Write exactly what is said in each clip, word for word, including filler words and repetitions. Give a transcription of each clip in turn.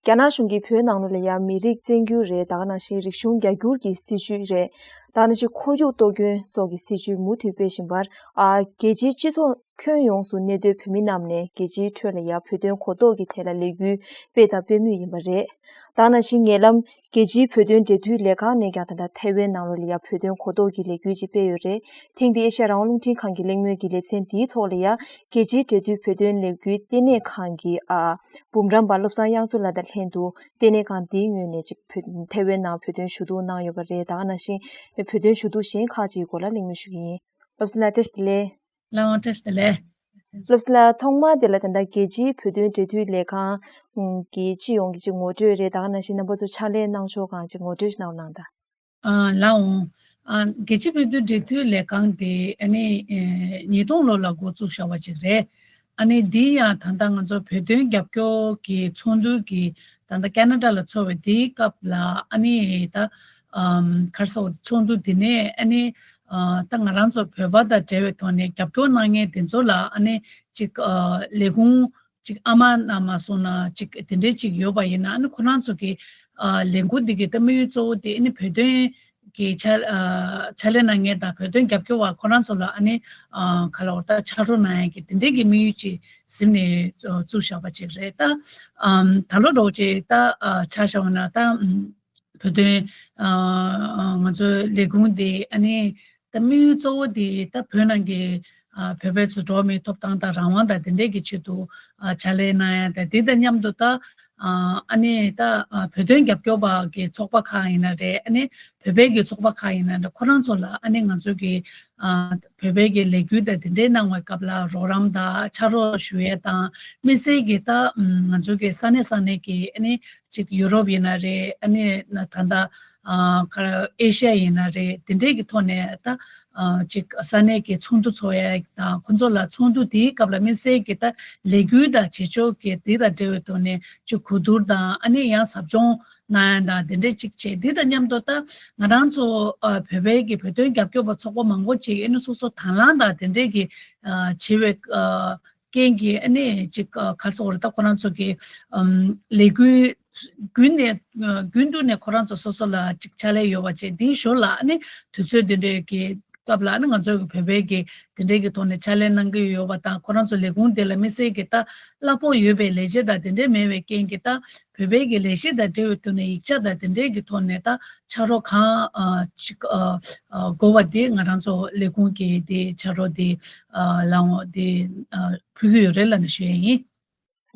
རྒྱ་ནག་གཞུང་གིས་བོད་ནང་ལོགས་ལ་ཡང་མི་རིགས་བཙན་སྒྱུར་རེད། ད་ག་ནང་བཞིན་རིག་གཞུང་རྒྱ་སྒྱུར་གྱི་སྲིད་བྱུས་རེད། ད་ག་ནང་བཞིན་ཁོར་ཡུག་གཏོར་སྐྱོན་སོགས་ཀྱི་སྲིད་བྱུས་མུ་མཐུད་སྤེལ་བཞིན་པར། ཨ། རྒྱལ་སྤྱིའི་སྤྱི་ཚོགས་ཁྱོན་ཡོངས་སུ་གནས་སྡོད་བོད་མི་རྣམས་ནས་རྒྱལ་སྤྱིའི་ཁྲོད་ལ་ཡང་བོད་དོན་གོ་རྟོགས་ཀྱི་ཐད་ལ་ལས་འགུལ་སྤེལ་དང་སྤེལ་མུས་ཡིན་པ་རེད། ད་ག་ནང་བཞིན་ཉེ་ལམ་རྒྱལ་སྤྱིའི་བོད་དོན་འབྲེལ་མཐུད་ལས་ཁང་ནས་ཀྱང་ད་ལྟ་ཐའེ་ཝན་ནང་ལོགས་ལ་ཡང་བོད་དོན་གོ་རྟོགས་ཀྱི་ལས་འགུལ་ཅིག་སྤེལ་ཡོད་རེད། ཐེངས་འདིའི་ཨེ་ཤ་ཡ་རང་དབང་རླུང་འཕྲིན་ཁང་གི་གླེང་མོལ་གྱི་ལེ་ཚན་འདིའི་ཐོག་ལ་ཡང་རྒྱལ་སྤྱིའི་འབྲེལ་མཐུད་བོད་དོན་ལས་འགུལ་ལྟེ་གནས་ཁང་གི། ཨ། འབུམ་རམས་པ་བློ་བཟང་དབྱངས་མཚོ་ལགས་དང་ལྷན་དུ་ལྟེ་གནས་ཁང་འདིའི་ངོས་ནས་ཅིག་བོད་ཐའེ་ཝན་ནང་བོད་དོན་ཞུ་གཏུག་གནང་ཡོད་པ་རེད། ད་ག་ནང་བཞིན་བོད་དོན་ཞུ་གཏུག་གཞན་ཁག་ཅིག་གི་སྐོར་ལ་གླེང་མོལ་ཞུ་གི་ཡིན། བློ་བཟང་ལགས་བཀྲ་ཤིས་བདེ་ལེགས། ལགས་འོང་། བཀྲ་ཤིས་བདེ་ལེགས། བློ་བཟང་ལགས་ཐོག་མར་དེ་ལ་ད་ལྟ་རྒྱལ་སྤྱིའི་བོད་དོན་འབྲེལ་མཐུད་ལས་ཁང་གི་སྤྱི་ཡོངས་ཀྱི་ཅིག་ངོ་སྤྲོད་རེད། ད་ག་ནང་བཞིན་རྣམ་པ་ཚོ་ཕྱག་ལས་གནང་ཕྱོགས་སྒང་ཅིག་ངོ་སྤྲོད་ཞིག་གནང་རོགས་གནང་དང་། ཨ། ལགས་འོང་། ཨ། རྒྱལ་སྤྱིའི་བོད་དོན་འབྲེལ་མཐུད་ལས་ཁང་དེ་ཨ་ནི་ཨེ་ཉིས་སྟོང་ལོ་ལ་འགོ་བཙུགས་བཞག་པ་ཅིག་རེད། ཨ་ནི་འདི་ཡང་ད་ལྟ་ང་ཚོ་བོད་དོན་རྒྱབ་སྐྱོར་གྱི་ཚོགས་འདུ་གི་ད་ལྟ་ཁེ་ན་ཌ་ལ་ཚོགས་པའི་དེའི་སྐབས་ལ་ཨ་ནི་ད་ཨམ་ག་རེ་ཟེར། ཚོགས་འདུ་འདི་ནས་ཨ་ནི་ཨ་ད་ང་རང་ཚོ་བོད་པ་དང་འབྲེལ་བའི་ཐོག་ནས་རྒྱབ་སྐྱོར་གནང་མཁན་དེ་ཚོ་ལ་ཨ་ནི་ཅིག་ཨ་ལས་ཁུངས་ཅིག་ཨ་མ་ན་མ་སོང་ན་ཅིག་དེ་འདྲའི་ཅིག་ཡོད་པ་ཡིན་ན། ཨ་ནི་ཁོ་རང་ཚོ་གི་ཨ་ལས་འགུལ་འདི་གི་ད་དམིགས་ཡུལ་གཙོ་བོ་དེ་ཨ་ནི་བོད་དོན་གི་ཕྱག་ཨ་ཕྱག་ལས་གནང་མཁན་དང་བོད་དོན་རྒྱབ་སྐྱོར་བ་ཁོ་རང་ཚོ་ལ་ཨ་ནི་ཨ་ག་ལ་བར་ད་ཕྱག་རོགས་གནང་ཡ་གི་དེ་འདྲའི་གི་དམིགས་ཡུལ་ཅིག་ཟིན་ནས་བཙུགས་བཞག་པ་ཅིག་རེད། ད་ཨམ་ད་ལོ་འདྲ་བོ་ཅིག་ད་ཨ་ཆ་བཞག་པ་ན་ད་ཨམ་བོད་དོན་ཨ་ང་ཚོའི་ལས་ཁུངས་དེ་ཨ་ནི་ད་དམིགས་ཡུལ་གཙོ་བོ་དེ་ད་བོད་ནང་གི་ཨ་བོད་པའི་ཚོ་འགྲོ་བ་མིའི་ཐོབ་ཐང་དང་རང་དབང་དང་དེ་འདྲས་ཀྱི་ཆེད་དུ་ཨ་ཕྱག་ལས་གནང་ཡ་དང་། དེ་དང་མཉམ་དུ་ད་ཨ་ཨ་ནི་ད་ཨ་བོད་དོན་རྒྱབ་སྐྱོར་པ་གི་ཚོགས་པ་ཁག་ཡིན་ན་རེད། ཨ་ནི་བོད་པའི་གི་ཚོགས་པ་ཁག་ཡིན་ན་རེད། ཁོ་རང་ཚོ་ལ་ཨ་ནི་ང་ཚོ་གི་ཨ་བོད་པའི་གི་ལས་འགུལ་དང་དེ་འདྲས་གནང་བའི་སྐབས་ལ་རོགས་རམ་དང་ཕྱག་རོགས་ཞུ་ཡས་དང་། དམིགས་བསལ་གྱི་ད་ང་ཚོ་གི་ས་གནས་ས་གནས་ཀྱི་ཨ་ནི་ཅིག་ཡུ་རོབ་ཡིན་ན་རེད། ཨ་ནི་ད་ལྟ་ཨ་ག་ཨེ་ཤ་ཡ་ཡིན་ན་རེད། དེ་འདྲས་ཀྱི་ཐོག་ནས་ད་ཨ་ཅིག་ས་གནས་ཀྱི་ཚོགས་འདུ་ཚོགས་ཡས་དང་། ཁོ་ཚོ་ལ་ཚོགས་འདུ་དེའི་སྐབས་ལ་དམིགས་བསལ་གྱི་ད་ལས་འགུལ་དང་བྱེད་ཕྱོགས་ཀྱི་དེ་དང་འབྲེལ་བའི་ཐོག་ནས་ཅིག་གོ་བསྡུར་དང་། ཨ་ནི་ཡང་ཟབ་སྦྱོང་གནང་ཡ་དང་དེ་འདྲས་ཅིག་བྱས། དེ་དང་མཉམ་དུ་ད་ང་རང་ཚོ་ཨ་བོད་པའི་གི་བོད་དོན་རྒྱབ་སྐྱོར་པ་ཚོགས་པ་མང་པོ་ཅིག་ཨ་ནི་སོ་སོ་དང་བླངས་དང་དེ་འདྲས་ཀྱི་ཨ་བྱེད་པའི་ཨ་རྐྱེན་གྱིས་ཨ་ནི་ཅིག་ཨ་ག་རེ་ཟེར་དགོས་རེད། ད་ཁོ་རང་ཚོ་གི་ཨམ་ལས་འགུལ་རྒྱུན་ནས་ཨ་རྒྱུན་དུ་ནས་ཁོ་རང་ཚོ་སོ་སོ་ལ་ཅིག་ཕྱག་ལས་ཡོད་པ་བྱས། དེའི་ཞོར་ལ་ཨ་ནི་དུས་ཚོད་དེ་འདྲའི་གི་སྐབས་ལ་ཨ་ནི་ང་ཚོ་གི་བོད་པའི་གི་དེ་འདྲའི་གི་ཐོག་ནས་ཕྱག་ལས་གནང་གི་ཡོད་པ་དང་། ཁོ་རང་ཚོ་ལས་ཁུངས་དེ་ལ་དམིགས་བསལ་གྱི་ད་གླ་ཕོགས་ཡོད་པའི་ལས་བྱེད་དང་དེ་འདྲའི་མེད་པའི་རྐྱེན་གྱིས་ད་བོད་པའི་གི་ལས་གཞི་དང་འབྲེལ་བའི་ཐོག་ནས་ཡིག་ཆ་དང་དེ་འདྲའི་གི་ཐོག་ནས་ད་ཕྱག་རོགས་གང་ཨ་ཅིག་ཨ་ཨ་དགོས་པ་དེ་ང་རང་ཚོ་ལས་ཁུངས་ཀྱི་དེ་ཕྱག་རོགས་དེ་ཨ་ལའང་དེ་ཨ་ཕུལ་གྱི་ཡོད་རེད་ལབ་ནས་ཞུ་ཡ་ཡིན།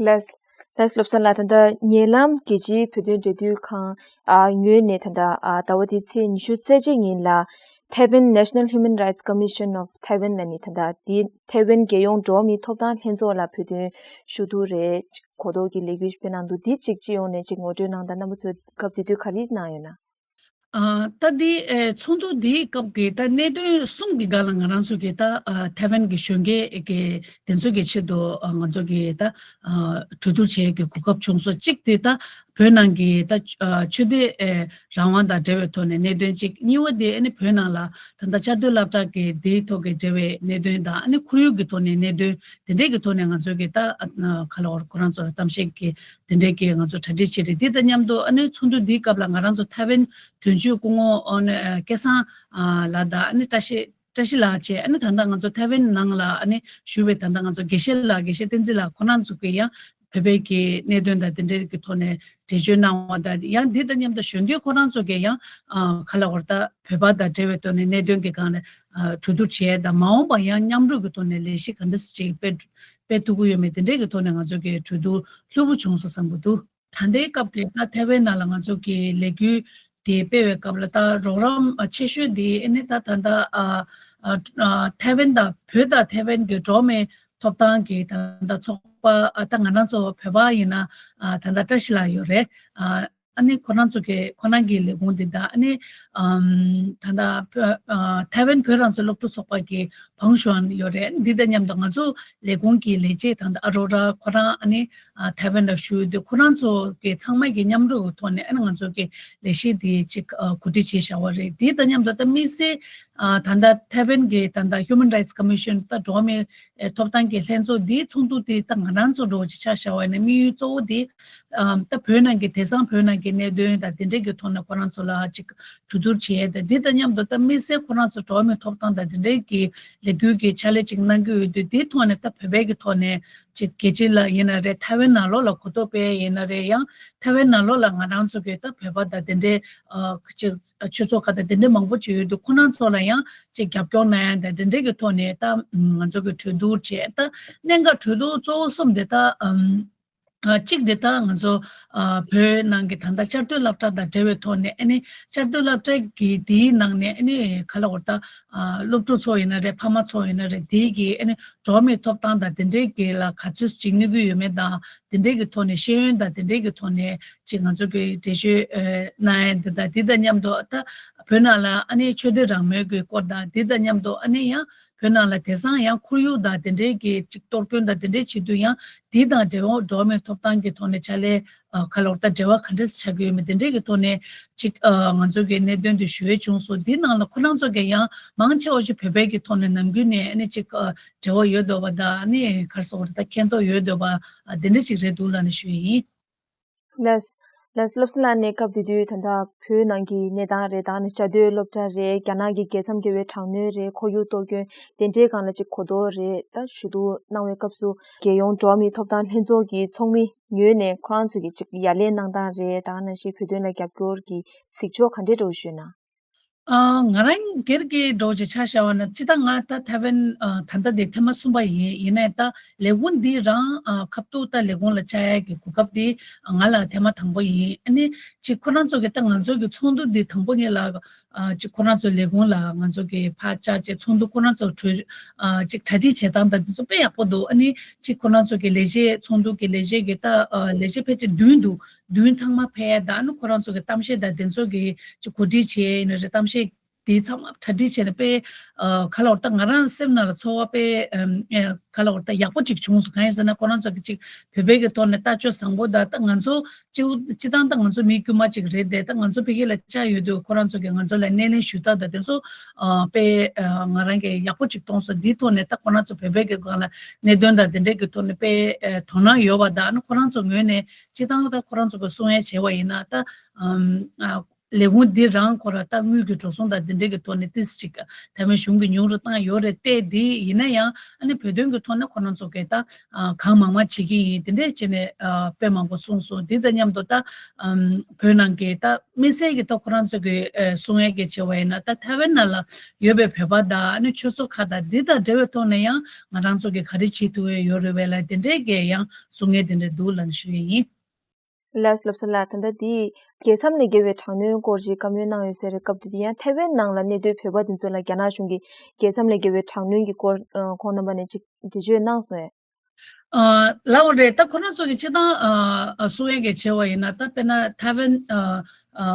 ལགས། ལགས་བློ་བཟང་ལགས། ད་ལྟ་ཉེ་ལམ་རྒྱལ་སྤྱིའི་བོད་དོན་འབྲེལ་མཐུད་ཁང་ཨ་ངོས་ནས་ད་ལྟ་ཨ་ཟླ་བ་འདིའི་ཚེས་ཉི་ཤུ་རྩ་གཅིག་ཉིན་ལ་Taiwan National Human Rights Commission of Taiwan ལབ་ནས་ད་ལྟ་དེ་ཐའེ་ཝན་རྒྱལ་ཡོངས་འགྲོ་བ་མིའི་ཐོབ་ཐང་ལྷན་ཚོགས་ལ་བོད་དོན་ཞུ་གཏུག་རེད། གོ་རྟོགས་ཀྱི་ལས་འགུལ་སྤེལ་གནང་འདུག་འདི་གཅིག་སྤྱི་ཡོངས་ནས་ཅིག་ངོ་སྤྲོད་གནང་དང་། རྣམ་པ་ཚོས་སྐབས་དེ་དུས་ག་རེ་གནང་ཡོད་ན། ཨ་ད་འདི་ཨེ་ཚོགས་འདུ་འདིའི་སྐབས་ཀྱི་ད་གནད་དོན་གསུམ་གྱི་སྒང་ལ་ང་རང་ཚོ་གི་ད་ཨ་ཐའེ་ཝན་གྱི་གཞོན་སྐྱེས་ཀྱི་དེ་ཚོ་གི་ཆེད་དུ་ཨ་ང་ཚོ་གི་ད་ཨ་གྲོས་བསྡུར་བྱེད་ཀྱི་གོ་སྐབས་བྱུང་སོང་། གཅིག་དེ་ད་བོད་ནང་གི་ད་ཨ་ཆོས་དད་ཨེ་རང་དབང་དང་འབྲེལ་བའི་ཐོག་ནས་གནད་དོན་གཅིག་གཉིས་པ་དེ་ཨ་ནི་བོད་ནང་ལ་ད་ལྟ་བཅའ་སྡོད་སློབ་གྲྭ་གི་དེའི་ཐོག་གི་འབྲེལ་བའི་གནད་དོན་དང་། ཨ་ནི་ཁོར་ཡུག་གི་ཐོག་ནས་གནད་དོན་དེ་འདྲས་ཀྱི་ཐོག་ནས་ང་ཚོ་གི་ད་ཨ་ག་ལ་བར་ཁོ་རང་ཚོར་གཏམ་བཤད་ཀྱི་དེ་འདྲས་ཀྱི་ང་ཚོ་གྲ་སྒྲིག་བྱས་རེད། དེ་དང་མཉམ་དུ་ཨ་ནི་ཚོགས་འདུ་འདིའི་སྐབས་ལ་ང་རང་ཚོ་ཐའེ་ཝན་དོན་གཅོད་སྐུ་ངོ་ཨ་ནི་སྐལ་བཟང་ལགས་དང་། ཨ་ནི་བཀྲ་ཤིས་བཀྲ་ཤིས་ལགས་བཅས། ཨ་ནི་ད་ལྟ་ང་ཚོ་ཐའེ་ཝན་ནང་ལ་ཨ་ནི་བཞུགས་པའི་ད་ལྟ་ང་ཚོ་དགེ་བཤེས་ལགས། དགེ་བཤེས་བསྟན་འཛིན་ལགས། ཁོ་རང་ཚོ་གི་ཡང་བོད་པའི་གི་གནད་དོན་དང་དེ་འདྲའི་གི་ཐོག་ནས་འགྲེལ་བརྗོད་གནང་བ་དང་། ཡང་འདི་དང་མཉམ་དུ་གཞོན་སྐྱེས་ཁོ་རང་ཚོ་གི་ཡང་ཨ་ག་ལ་བར་ད་བོད་པ་དང་འབྲེལ་བའི་ཐོག་ནས་གནད་དོན་གྱི་སྒང་ནས་ཨ་གྲོས་བསྡུར་བྱས་དང་། མ་འོངས་པ་ཡང་མཉམ་རུབ་ཀྱི་ཐོག་ནས་ལས་གཞི་ག་འདྲ་ཞིག་སྤེལ་སྤེལ་ཐུབ་ཀྱི་ཡོད་མེད་དེ་འདྲའི་གི་ཐོག་ནས་ང་ཚོ་གི་གྲོས་བསྡུར་ལྷུག་པོ་བྱུང་སོང་བསམ་གྱི་འདུག་ད་ལྟའི་སྐབས་ཀྱི་ད་ཐའེ་ཝན་ནང་ལ་ང་ཚོ་གི་ལས་འགུལ་དེ་སྤེལ་བའི་སྐབས་ལ་ད་རོགས་རམ་ཆེ་ཤོས་དེ་ཨ་ནི་ད་ད་ལྟ་ཨ་ཨ་ཨ་ཐའེ་ཝན་དང་། བོད་དང་ཐའེ་ཝན་གྱི་འགྲོ་བ་མིའི་ཐོབ་ཐང་གི་ད་ལྟ་ཚོགས་པ། ཨ་ད་ང་རང་ཚོ་བོད་པ་ཡིན་ན་ཨ་ད་ལྟ་བཀྲ་ཤིས་ལགས་ཡོད་རེད། ཨ་ ཨ་ནི་ཁོ་རང་ཚོ་གི་ཁོ་རང་གི་ལས་ཁུངས་འདི་དང་ཨ་ནི་ཨམ་ད་ལྟ་བོད་ཨ་ཐའེ་ཝན་བོད་རང་བཙན་སློབ་ཕྲུག་ཚོགས་པ་གི་ཕང་ཞུའན་ཡོད་རེད། འདི་དང་མཉམ་དུ་ང་ཚོ་ལས་ཁུངས་ཀྱི་ལས་བྱེད་ད་ལྟ་ཨ་རོ་ར་ཁོ་རང་ཨ་ནི་ཨ་ཐའེ་ཝན་ལ་བཞུགས་ཡོད་དུས་ཁོ་རང་ཚོ་གི་ཚང་མ་གི་མཉམ་རུབ་ཀྱི་ཐོག་ནས་ཨ་ནི་ང་ཚོ་གི་ལས་གཞི་འདི་ཅིག་ཨ་གོ་སྒྲིག་བྱས་བཞག་པ་རེད། འདི་དང་མཉམ་དུ་ད་དམིགས་བསལ་ཨ་ད་ལྟ་ཐའེ་ཝན་གྱི་ད་ལྟ་Human Rights Commission ད་འགྲོ་བ་མིའི་ཨེ་ཐོབ་ཐང་གི་ལྷན་ཚོགས་འདིའི་ཚོགས་འདུ་འདི་ད་ང་རང་ཚོ་འགྲོ་ཅིག་ཆ་བཞག་པ་ཡིན་ན་དམིགས་ཡུལ་གཙོ་བོ་འདི་ཨམ་ད་བོད་ནང་གི་དེང་སང་བོད་ནང་གི་གནད་དོན་དང་དེ་འདྲས་ཀྱི་ཐོག་ནས་ཁོ་རང་ཚོ་ལ་ཅིག་གྲོས་བསྡུར་བྱས་ཏེ་འདི་དང་མཉམ་དུ་ད་དམིགས་བསལ་ཁོ་རང་ཚོ་འགྲོ་བ་མིའི་ཐོབ་ཐང་དང་དེ་འདྲས་ཀྱི་ལས་འགུལ་གྱི་ཕྱག་ལས་ཅིག་གནང་གི་ཡོད་དུས་འདིའི་ཐོག་ནས་ད་བོད་པའི་གི་ཐོག་ནས་ཅིག་རྒྱལ་སྤྱི་ལ་ཡིན་ན་རེད། ཐའེ་ཝན་ནང་ལོགས་ལ་གོ་རྟོགས་སྤེལ་ཡིན་ན་རེད། ཡང་ཐའེ་ཝན་ནང་ལོགས་ལ་ང་རང་ཚོ་གི་ད་བོད་པ་དང་དེ་འདྲས་ཨ་ཅིག་ཆོས་ཚོགས་ཁག་དང་དེ་འདྲས་མང་པོ་ཅིག་ཡོད་དུས་ཁོ་རང་ཚོ་ལ་ཡང་ཅིག་རྒྱབ་སྐྱོར་གནང་ཡ་དང་དེ་འདྲས་ཀྱི་ཐོག་ནས་ད་ང་ཚོ་གི་གྲོས་བསྡུར་བྱས། ད་གནད་འགག་གྲོས་བསྡུར་གཙོ་བོ་གསུམ་དེ་ད་ཨམ་ཨ་གཅིག་དེ་ད་ང་ཚོ་ཨ་བོད་ནང་གི་ད་ལྟ་བཅའ་སྡོད་སློབ་གྲྭ་དང་འབྲེལ་བའི་ཐོག་ནས་ཨ་ནི་བཅའ་སྡོད་སློབ་གྲྭ་གི་དེའི་ནང་ནས་ཨ་ནི་ག་ལ་བར་ད་ཨ་སློབ་ཕྲུག་ཚོ་ཡིན་ན་རེད། ཕ་མ་ཚོ་ཡིན་ན་རེད། དེའི་གི་ཨ་ནི་འགྲོ་བ་མིའི་ཐོབ་ཐང་དང་དེ་འདྲའི་གི་ལ་ག་ཚོད་ཅིག་གནོད་ཀྱི་ཡོད་མེད་དང་དེ་འདྲའི་གི་ཐོག་ནས་ཤེས་ཡོན་དང་དེ་འདྲའི་གི་ཐོག་ནས་ཅིག་ང་ཚོ་གི་འགྲེལ་བརྗོད་ཨ་གནང་ཡ་འདི་དང་འདི་དང་མཉམ་དུ་ད་བོད་ནང་ལ་ཨ་ནི་ཆོས་དད་རང་མོས་ཀྱི་སྐོར་དང་འདི་དང་མཉམ་དུ་ཨ་ནི་ཡང་བོད་ནང་ལ་དེང་སང་ཡང་ཁོར་ཡུག་དང་དེ་འདྲའི་གི་ཅིག་གཏོར་སྐྱོན་དང་དེ་འདྲའི་བྱེད་དུས་ཡང་འདི་དང་འབྲེལ་བ་འགྲོ་བ་མིའི་ཐོབ་ཐང་གི་ཐོག་ནས་ཕྱག་ལས་ཨ་ག་ལ་བར་ད་འབྲེལ་བ་ག་འདྲས་ཆགས་ཀྱི་ཡོད་མེད་དེ་འདྲའི་གི་ཐོག་ནས་ཅིག་ཨ་ང་ཚོ་གི་གནད་དོན་དེ་ཞུ་ཡས་བྱུང་སོང་། འདི་ནང་ལ་ཁོ་རང་ཚོ་གི་ཡང་མང་ཆེ་བ་ཞིག་བོད་པའི་གི་ཐོག་ནས་ནམ་རྒྱུན་ནས་ཨ་ནི་ཅིག་ཨ་འབྲེལ་བ་ཡོད་འདུག་པ་དང་ཨ་ནི་ག་རེ་ཟེར་དགོས་རེད། ད་མཁྱེན་རྟོགས་ཡོད་འདུག་པ་ཨ་དེ་འདྲ་ཅིག་རེད་འདུག་ལབ་ནས་ཞུ་ཡས་ཡིན། ལགས། ལགས། བློ་བཟང་ལགས་ནས་སྐབས་དེ་དུས་ད་ལྟ་བོད་ནང་གི་གནས་སྟངས་རེད། ད་ནི་བཅའ་སྡོད་སློབ་གྲྭ་རེད། རྒྱ་ནག་གི་རྒྱལ་མཚམས་བརྒལ་བའི་དྲག་གནོན་རེད། ཁོར་ཡུག་གཏོར་སྐྱོན་དེ་འདྲའི་སྒང་ལ་ཅིག་གོ་རྟོགས་རེད། ད་ཞུ་གཏུག་གནང་བའི་སྐབས་སུ་རྒྱལ་ཡོངས་འགྲོ་བ་མིའི་ཐོབ་ཐང་ལྷན་ཚོགས་ཀྱི་ཚོགས་མི་ངོས་ནས་ཁོ་རང་ཚོ་གི་ཅིག་ཡ་ལན་གནང་སྟངས་རེད། ད་ནང་བཞིན་བོད་དོན་ལ་རྒྱབ་སྐྱོར་གྱི་གཟིགས་ཕྱོགས་ག་འདྲས་འདྲ་བོ་ཞུས་ན། ཨ་ང་རང་སྒེར་གྱི་འདྲ་བོ་ཅིག་ཆ་བཞག་པ་ན་སྤྱིར་བཏང་ང་ད་ཐའེ་ཝན་ཨ་ད་ལྟ་འདི་ཐེངས་མ་གསུམ་པ་ཡིན། ཡིན་ནའི་ད་ལས་ཁུངས་འདི་རང་ཨ་ཁ་ཐུག་ད་ལས་ཁུངས་ལ་བཅར་ཡ་གི་གོ་སྐབས་འདི་ང་ལ་ཐེངས་མ་དང་པོ་ཡིན། ཨ་ནི་ཅིག་ཁོ་རང་ཚོ་གི་ད་ང་ཚོ་གི་ཚོགས་འདུ་འདི་དང་པོ་ཉིད་ལ་ཨ་ཅིག་ཁོ་རང་ཚོ་ལས་ཁུངས་ལ་ང་ཚོ་གི་ཕར་བཅར་བྱས་ཚོགས་འདུ་ཁོ་རང་ཚོ་གྲོས་ཨ་ཅིག་གྲ་སྒྲིག་བྱེད་སྟངས་དང་འདི་ཚོ་དཔེ་ཡག་པོ་འདུག་ཨ་ནི་ཅིག་ཁོ་རང་ཚོ་གི་ལས་བྱེད་ཚོགས་འདུ་གི་ལས་བྱེད་གི་ད་ཨ་ལས་བྱེད་ཕལ་ཆེར་བདུན་འདུག་བདུན་ཚང་མ་ཕེབས་ཡ་དང་ཨ་ནི་ཁོ་རང་ཚོ་གི་གཏམ་བཤད་དང་དེ་ཚོ་གི་ཅིག་གོ་སྒྲིག་བྱས་ཡིན་ན་རེད། གཏམ་བཤད་དེ་ཚང་མ་གྲ་སྒྲིག་བྱས་ནས་དཔེ་ཨ་ག་ལ་བར་ད་ང་རང་སེམས་ནང་ལ་ཚོར་བ་དཔེ་ཨམ་ཨ་ག་ལ་བར་ད་ཡག་པོ་ཅིག་བྱུང་སོང་། གང་ཡིན་ཟེར་ན་ཁོ་རང་ཚོ་གི་ཅིག་བོད་པའི་གི་ཐོག་ནས་ལྟ་སྤྱོད་བཟང་པོ་དང་ད་ང་ཚོ་སྤྱི་སྤྱི་བཏང་ད་ང་ཚོ་མི་དཀྱུས་མ་ཅིག་རེད་དེ། ད་ང་ཚོ་ཕ་གི་ལ་བཅར་ཡོད་དུས་ཁོ་རང་ཚོ་གི་ང་ཚོ་ལ་སྣེ་ལེན་ཞུ་སྟངས་དང་དེ་ཚོ་ཨ་དཔེ་ཨ་ང་རང་གི་ཡག་པོ་ཅིག་མཐོང་སོང་། འདིའི་ཐོག་ནས་ད་ཁོ་རང་ཚོ་བོད་པའི་གི་སྒང་ལ་གནད་དོན་དང་དེ་འདྲའི་གི་ཐོག་ནས་དཔེ་ཨ་དོ་སྣང་ཡོད་པ་དང་ཨ་ནི་ཁོ་རང་ཚོ་ངོས་ནས་སྤྱིར་བཏང་ད་ཁོ་རང་ཚོ་གི་གསུང་ཡ་བྱས་པ་ཡིན་ན་ད་ཨམ་ཨ་ལས་ཁུངས་འདི་རང་ཁོ་ར་ད་དངུལ་གྱི་འགྲོ་སོང་དང་འདི་འདྲའི་གི་ཐོག་ནས་ཏིས་ཅིག་ཐའེ་ཝན་གཞུང་གིས་ཉུང་རུ་བཏང་ཡོད་རེད་དེ། འདི་ཡིན་ན་ཡང་ཨ་ནི་བོད་དོན་གྱི་ཐོག་ནས་ཁོ་རང་ཚོ་གི་ད་ཨ་གང་མང་མང་བྱེད་ཀྱི་ཡིན། དེ་འདྲས་བྱས་ནས་ཨ་དཔེ་མང་པོ་གསུངས་སོང་། འདི་དང་མཉམ་དུ་ད་ཨམ་ཨ་བོད་ནང་གི་ད་དམིགས་བསལ་གྱི་ད་ཁོ་རང་ཚོ་གི་ཨ་གསུང་ཡ་གི་བྱས་པ་ཡིན་ན་ད་ཐའེ་ཝན་ནང་ལ་ཡོད་པའི་བོད་པ་དང་ཨ་ནི་ཆོས་ཚོགས་ཁག་དང་འདི་དང་འབྲེལ་བའི་ཐོག་ནས་ཡང་ང་རང་ཚོ་གི་ག་རེ་བྱེད་ཐུབ་ཡ་ཡོད་རེད་བས་ལ་དེ་འདྲས་གི་ཡང་གསུང་ཡ་དེ་འདྲས་འདུག་ལབ་ནས་ཞུ་ཡ་ཡིན། ལགས། བློ་བཟང་ལགས། ད་ལྟ་འདི་རྒྱལ་མཚམས་ལས་བརྒལ་བའི་དྲག་གནོན་སྐོར་ཅིག་བཀའ་མོལ་གནང་ཡོད་ས་རེད། སྐབས་དེ་དུས་ཡང་ཐའེ་ཝན་ནང་ལ་གནས་སྡོད་བོད་པ་དེ་ཚོ་ལ་རྒྱ་ནག་གཞུང་གིས་རྒྱལ་མཚམས་ལས་བརྒལ་བའི་དྲག་གནོན་གྱི་སྐོར་ཨ་ཁོང་རྣམ་པ་ནས་ཅིག་འགྲེལ་བརྗོད་གནང་སོང་ངས། ཨ་ལགས་འོ་རེད། ད་ཁོ་རང་ཚོ་གི་སྤྱིར་བཏང་ཨ་ཨ་གསུང་ཡ་གི་བྱས་པ་ཡིན་ན་ད་དཔེར་ན་ཐའེ་ཝན་ཨ་ཨ་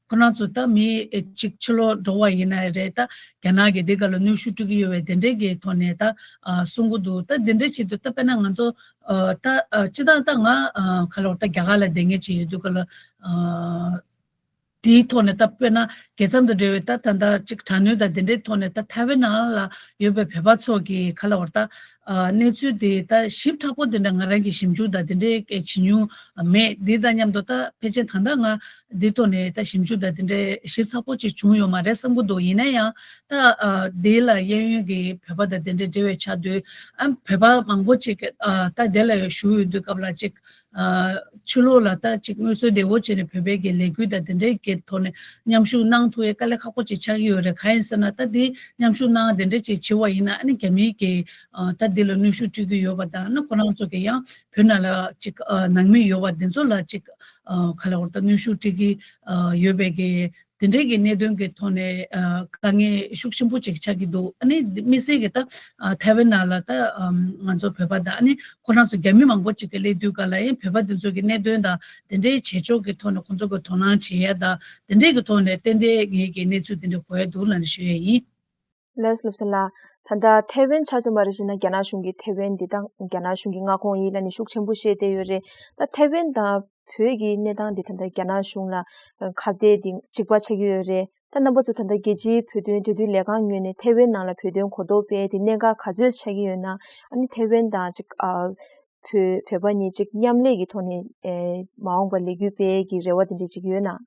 ཁོ་རང་ཚོ་ད་མི་ཨེ་གཅིག་ཕྱི་ལོགས་འགྲོ་བ་ཡིན་ན་རེད། ད་རྒྱ་ནག་གིས་འདི་ག་ལ་གནོན་ཤུགས་སྤྲོད་ཀྱི་ཡོད་པའི་དེ་འདྲའི་གི་ཐོག་ནས་ད་ཨ་གསུང་གི་འདུག་ད་དེ་འདྲའི་ཆེད་དུ་ད་དཔེར་ན་ང་ཚོ་ཨ་ད་ཨ་སྤྱིར་བཏང་ད་ང་ཨ་ག་ལ་བར་ད་རྒྱ་གར་ལ་བསྡད་མཁན་ཅིག་ཡོད་དུས་ག་ལ་ཨ་དེའི་ཐོག་ནས་ད་དཔེར་ན་རྒྱལ་མཚམས་དང་འབྲེལ་བའི་ད་ད་ལྟ་ཅིག་དྲག་གནོན་དང་དེ་འདྲའི་ཐོག་ནས་ད་ཐའེ་ཝན་ནང་ལ་ཡོད་པའི་བོད་པ་ཚོ་གི་ག་ལ་བར་ད་ཨ་གནས་ཚུལ་དེ་ད་ཞིབ་ཕྲ་པོ་དེ་འདྲ་ང་རང་གིས་ཞིབ་འཇུག་དང་དེ་འདྲའི་བྱེད་མྱོང་མེད། དེ་དང་མཉམ་དུ་ད་ཕལ་ཆེར་ད་ལྟ་ང་འདི་ཐོག་ནས་ད་ཞིབ་འཇུག་དང་དེ་འདྲའི་ཞིབ་ཚགས་པོ་ཅིག་བྱུང་ཡོད་མ་རེད་བསམ་གྱི་འདུག་ཡིན་ན་ཡང་ད་ཨ་དེ་ལ་གཡས་གཡོན་གྱི་བོད་པ་དང་དེ་འདྲའི་འབྲེལ་བའི་ཆ་དུས་ཨ་བོད་པ་མང་པོ་ཅིག་ཨ་ད་དེ་ལ་བཞུགས་ཡོད་དུས་སྐབས་ལ་ཅིག་ཨ་ཕྱི་ལོགས་ལ་ད་ཅིག་དངོས་སུ་བདེ་བོ་བྱས་ནས་བོད་པའི་གི་ལས་འགུལ་དང་དེ་འདྲའི་གི་ཐོག་ནས་མཉམ་ཞུགས་གནང་ཐུབ་ཡས་དཀའ་ལས་ཁག་པོ་ཅིག་ཆགས་ཀྱི་ཡོད་རེད། གང་ཡིན་ཟེར་ན་ད་དེ་མཉམ་ཞུགས་གནང་དེ་འདྲ་ཅིག་བྱེད་པ་ཡིན་ན་ཨ་ནི་རྒྱ་མིའི་གི་ཨ་ད་འདི་ལ་གནོན་ཤུགས་སྤྲོད་ཀྱི་ཡོད་པ་དང་ཨ་ནི་ཁོ་རང་ཚོ་གི་ཡང་བོད་ནང་ལ་ཅིག་ཨ་ནང་མི་ཡོད་པ་དེ་ཚོ་ལ་ཅིག་ཨ་ག་ལ་བར་ད་གནོན་ཤུགས་སྤྲོད་ཀྱི་ཨ་ཡོད་པའི་གི་དེ་འདྲའི་གི་གནད་དོན་གྱི་ཐོག་ནས་ཨ་དཀའ་ངལ་ཤུགས་ཆེན་པོ་ཅིག་ཆགས་ཀྱི་འདུག་ཨ་ནི་དམིགས་བསལ་གྱི་ད་ཨ་ཐའེ་ཝན་ནང་ལ་ད་ཨམ་ང་ཚོ་བོད་པ་དང་ཨ་ནི་ཁོ་རང་ཚོ་རྒྱ་མི་མང་པོ་ཅིག་གི་སླེབས་དུས་ག་ལ་ཡང་བོད་པ་དེ་ཚོ་གི་གནད་དོན་དང་དེ་འདྲའི་བྱེད་ཕྱོགས་ཀྱི་ཐོག་ནས་ཁོ་ཚོ་གི་དོ་སྣང་བྱེད་ཡ་དང་དེ་འདྲའི་གི་ཐོག་ནས་ཏན་ཏན་ངེད་ཀྱི་གནས་ཚུལ་དེ་འདྲ་གོ་ཡ་འདུག་ལབ་ནས་ཞུ་ཡ་ཡིན། ལགས་སོ་བློ་བཟང་ལགས། ད་ལྟ་ཐའེ་ཝན་ཆ་མཚོན་པ་རེ་བྱས་ན་རྒྱ་ནག་གཞུང་གིས་ཐའེ་ཝན་འདི་དང་རྒྱ་ནག་གཞུང་གི་མངའ་ཁོངས་ཡིན་ལབ་ནས་ཤུགས་ཆེན་པོ་བཤད་བསྡད་ཡོད་རེད། ད་ཐའེ་ཝན་དང་བོད་ཀྱི་གནས་སྟངས་འདི་ད་ལྟ་རྒྱ་ནག་གཞུང་ལ་ཁ་གཏད་འདི་གཅིག་པ་ཆགས་ཀྱི་ཡོད་རེད། ད་རྣམ་པ་ཚོ་ད་ལྟ་རྒྱལ་སྤྱིའི་བོད་དོན་འབྲེལ་མཐུད་ལས་ཁང་ངོས་ནས་ཐའེ་ཝན་ནང་ལ་བོད་དོན་གོ་རྟོགས་སྤེལ་དེ་གནད་འགག་ག་ཚོད་ཆགས་ཀྱི་ཡོད་ན། ཨ་ནི་ཐའེ་ཝན་དང་གཅིག་ཨ་བོད་བོད་པ་གཉིས་གཅིག་མཉམ་ལས་ཀྱི་ཐོག་ནས་ཨེ་མ་འོངས་པར་ལས་འགུལ་སྤེལ་གྱི་རེ་བ་དེ་འདྲ་ཅིག་ཡོད་ན།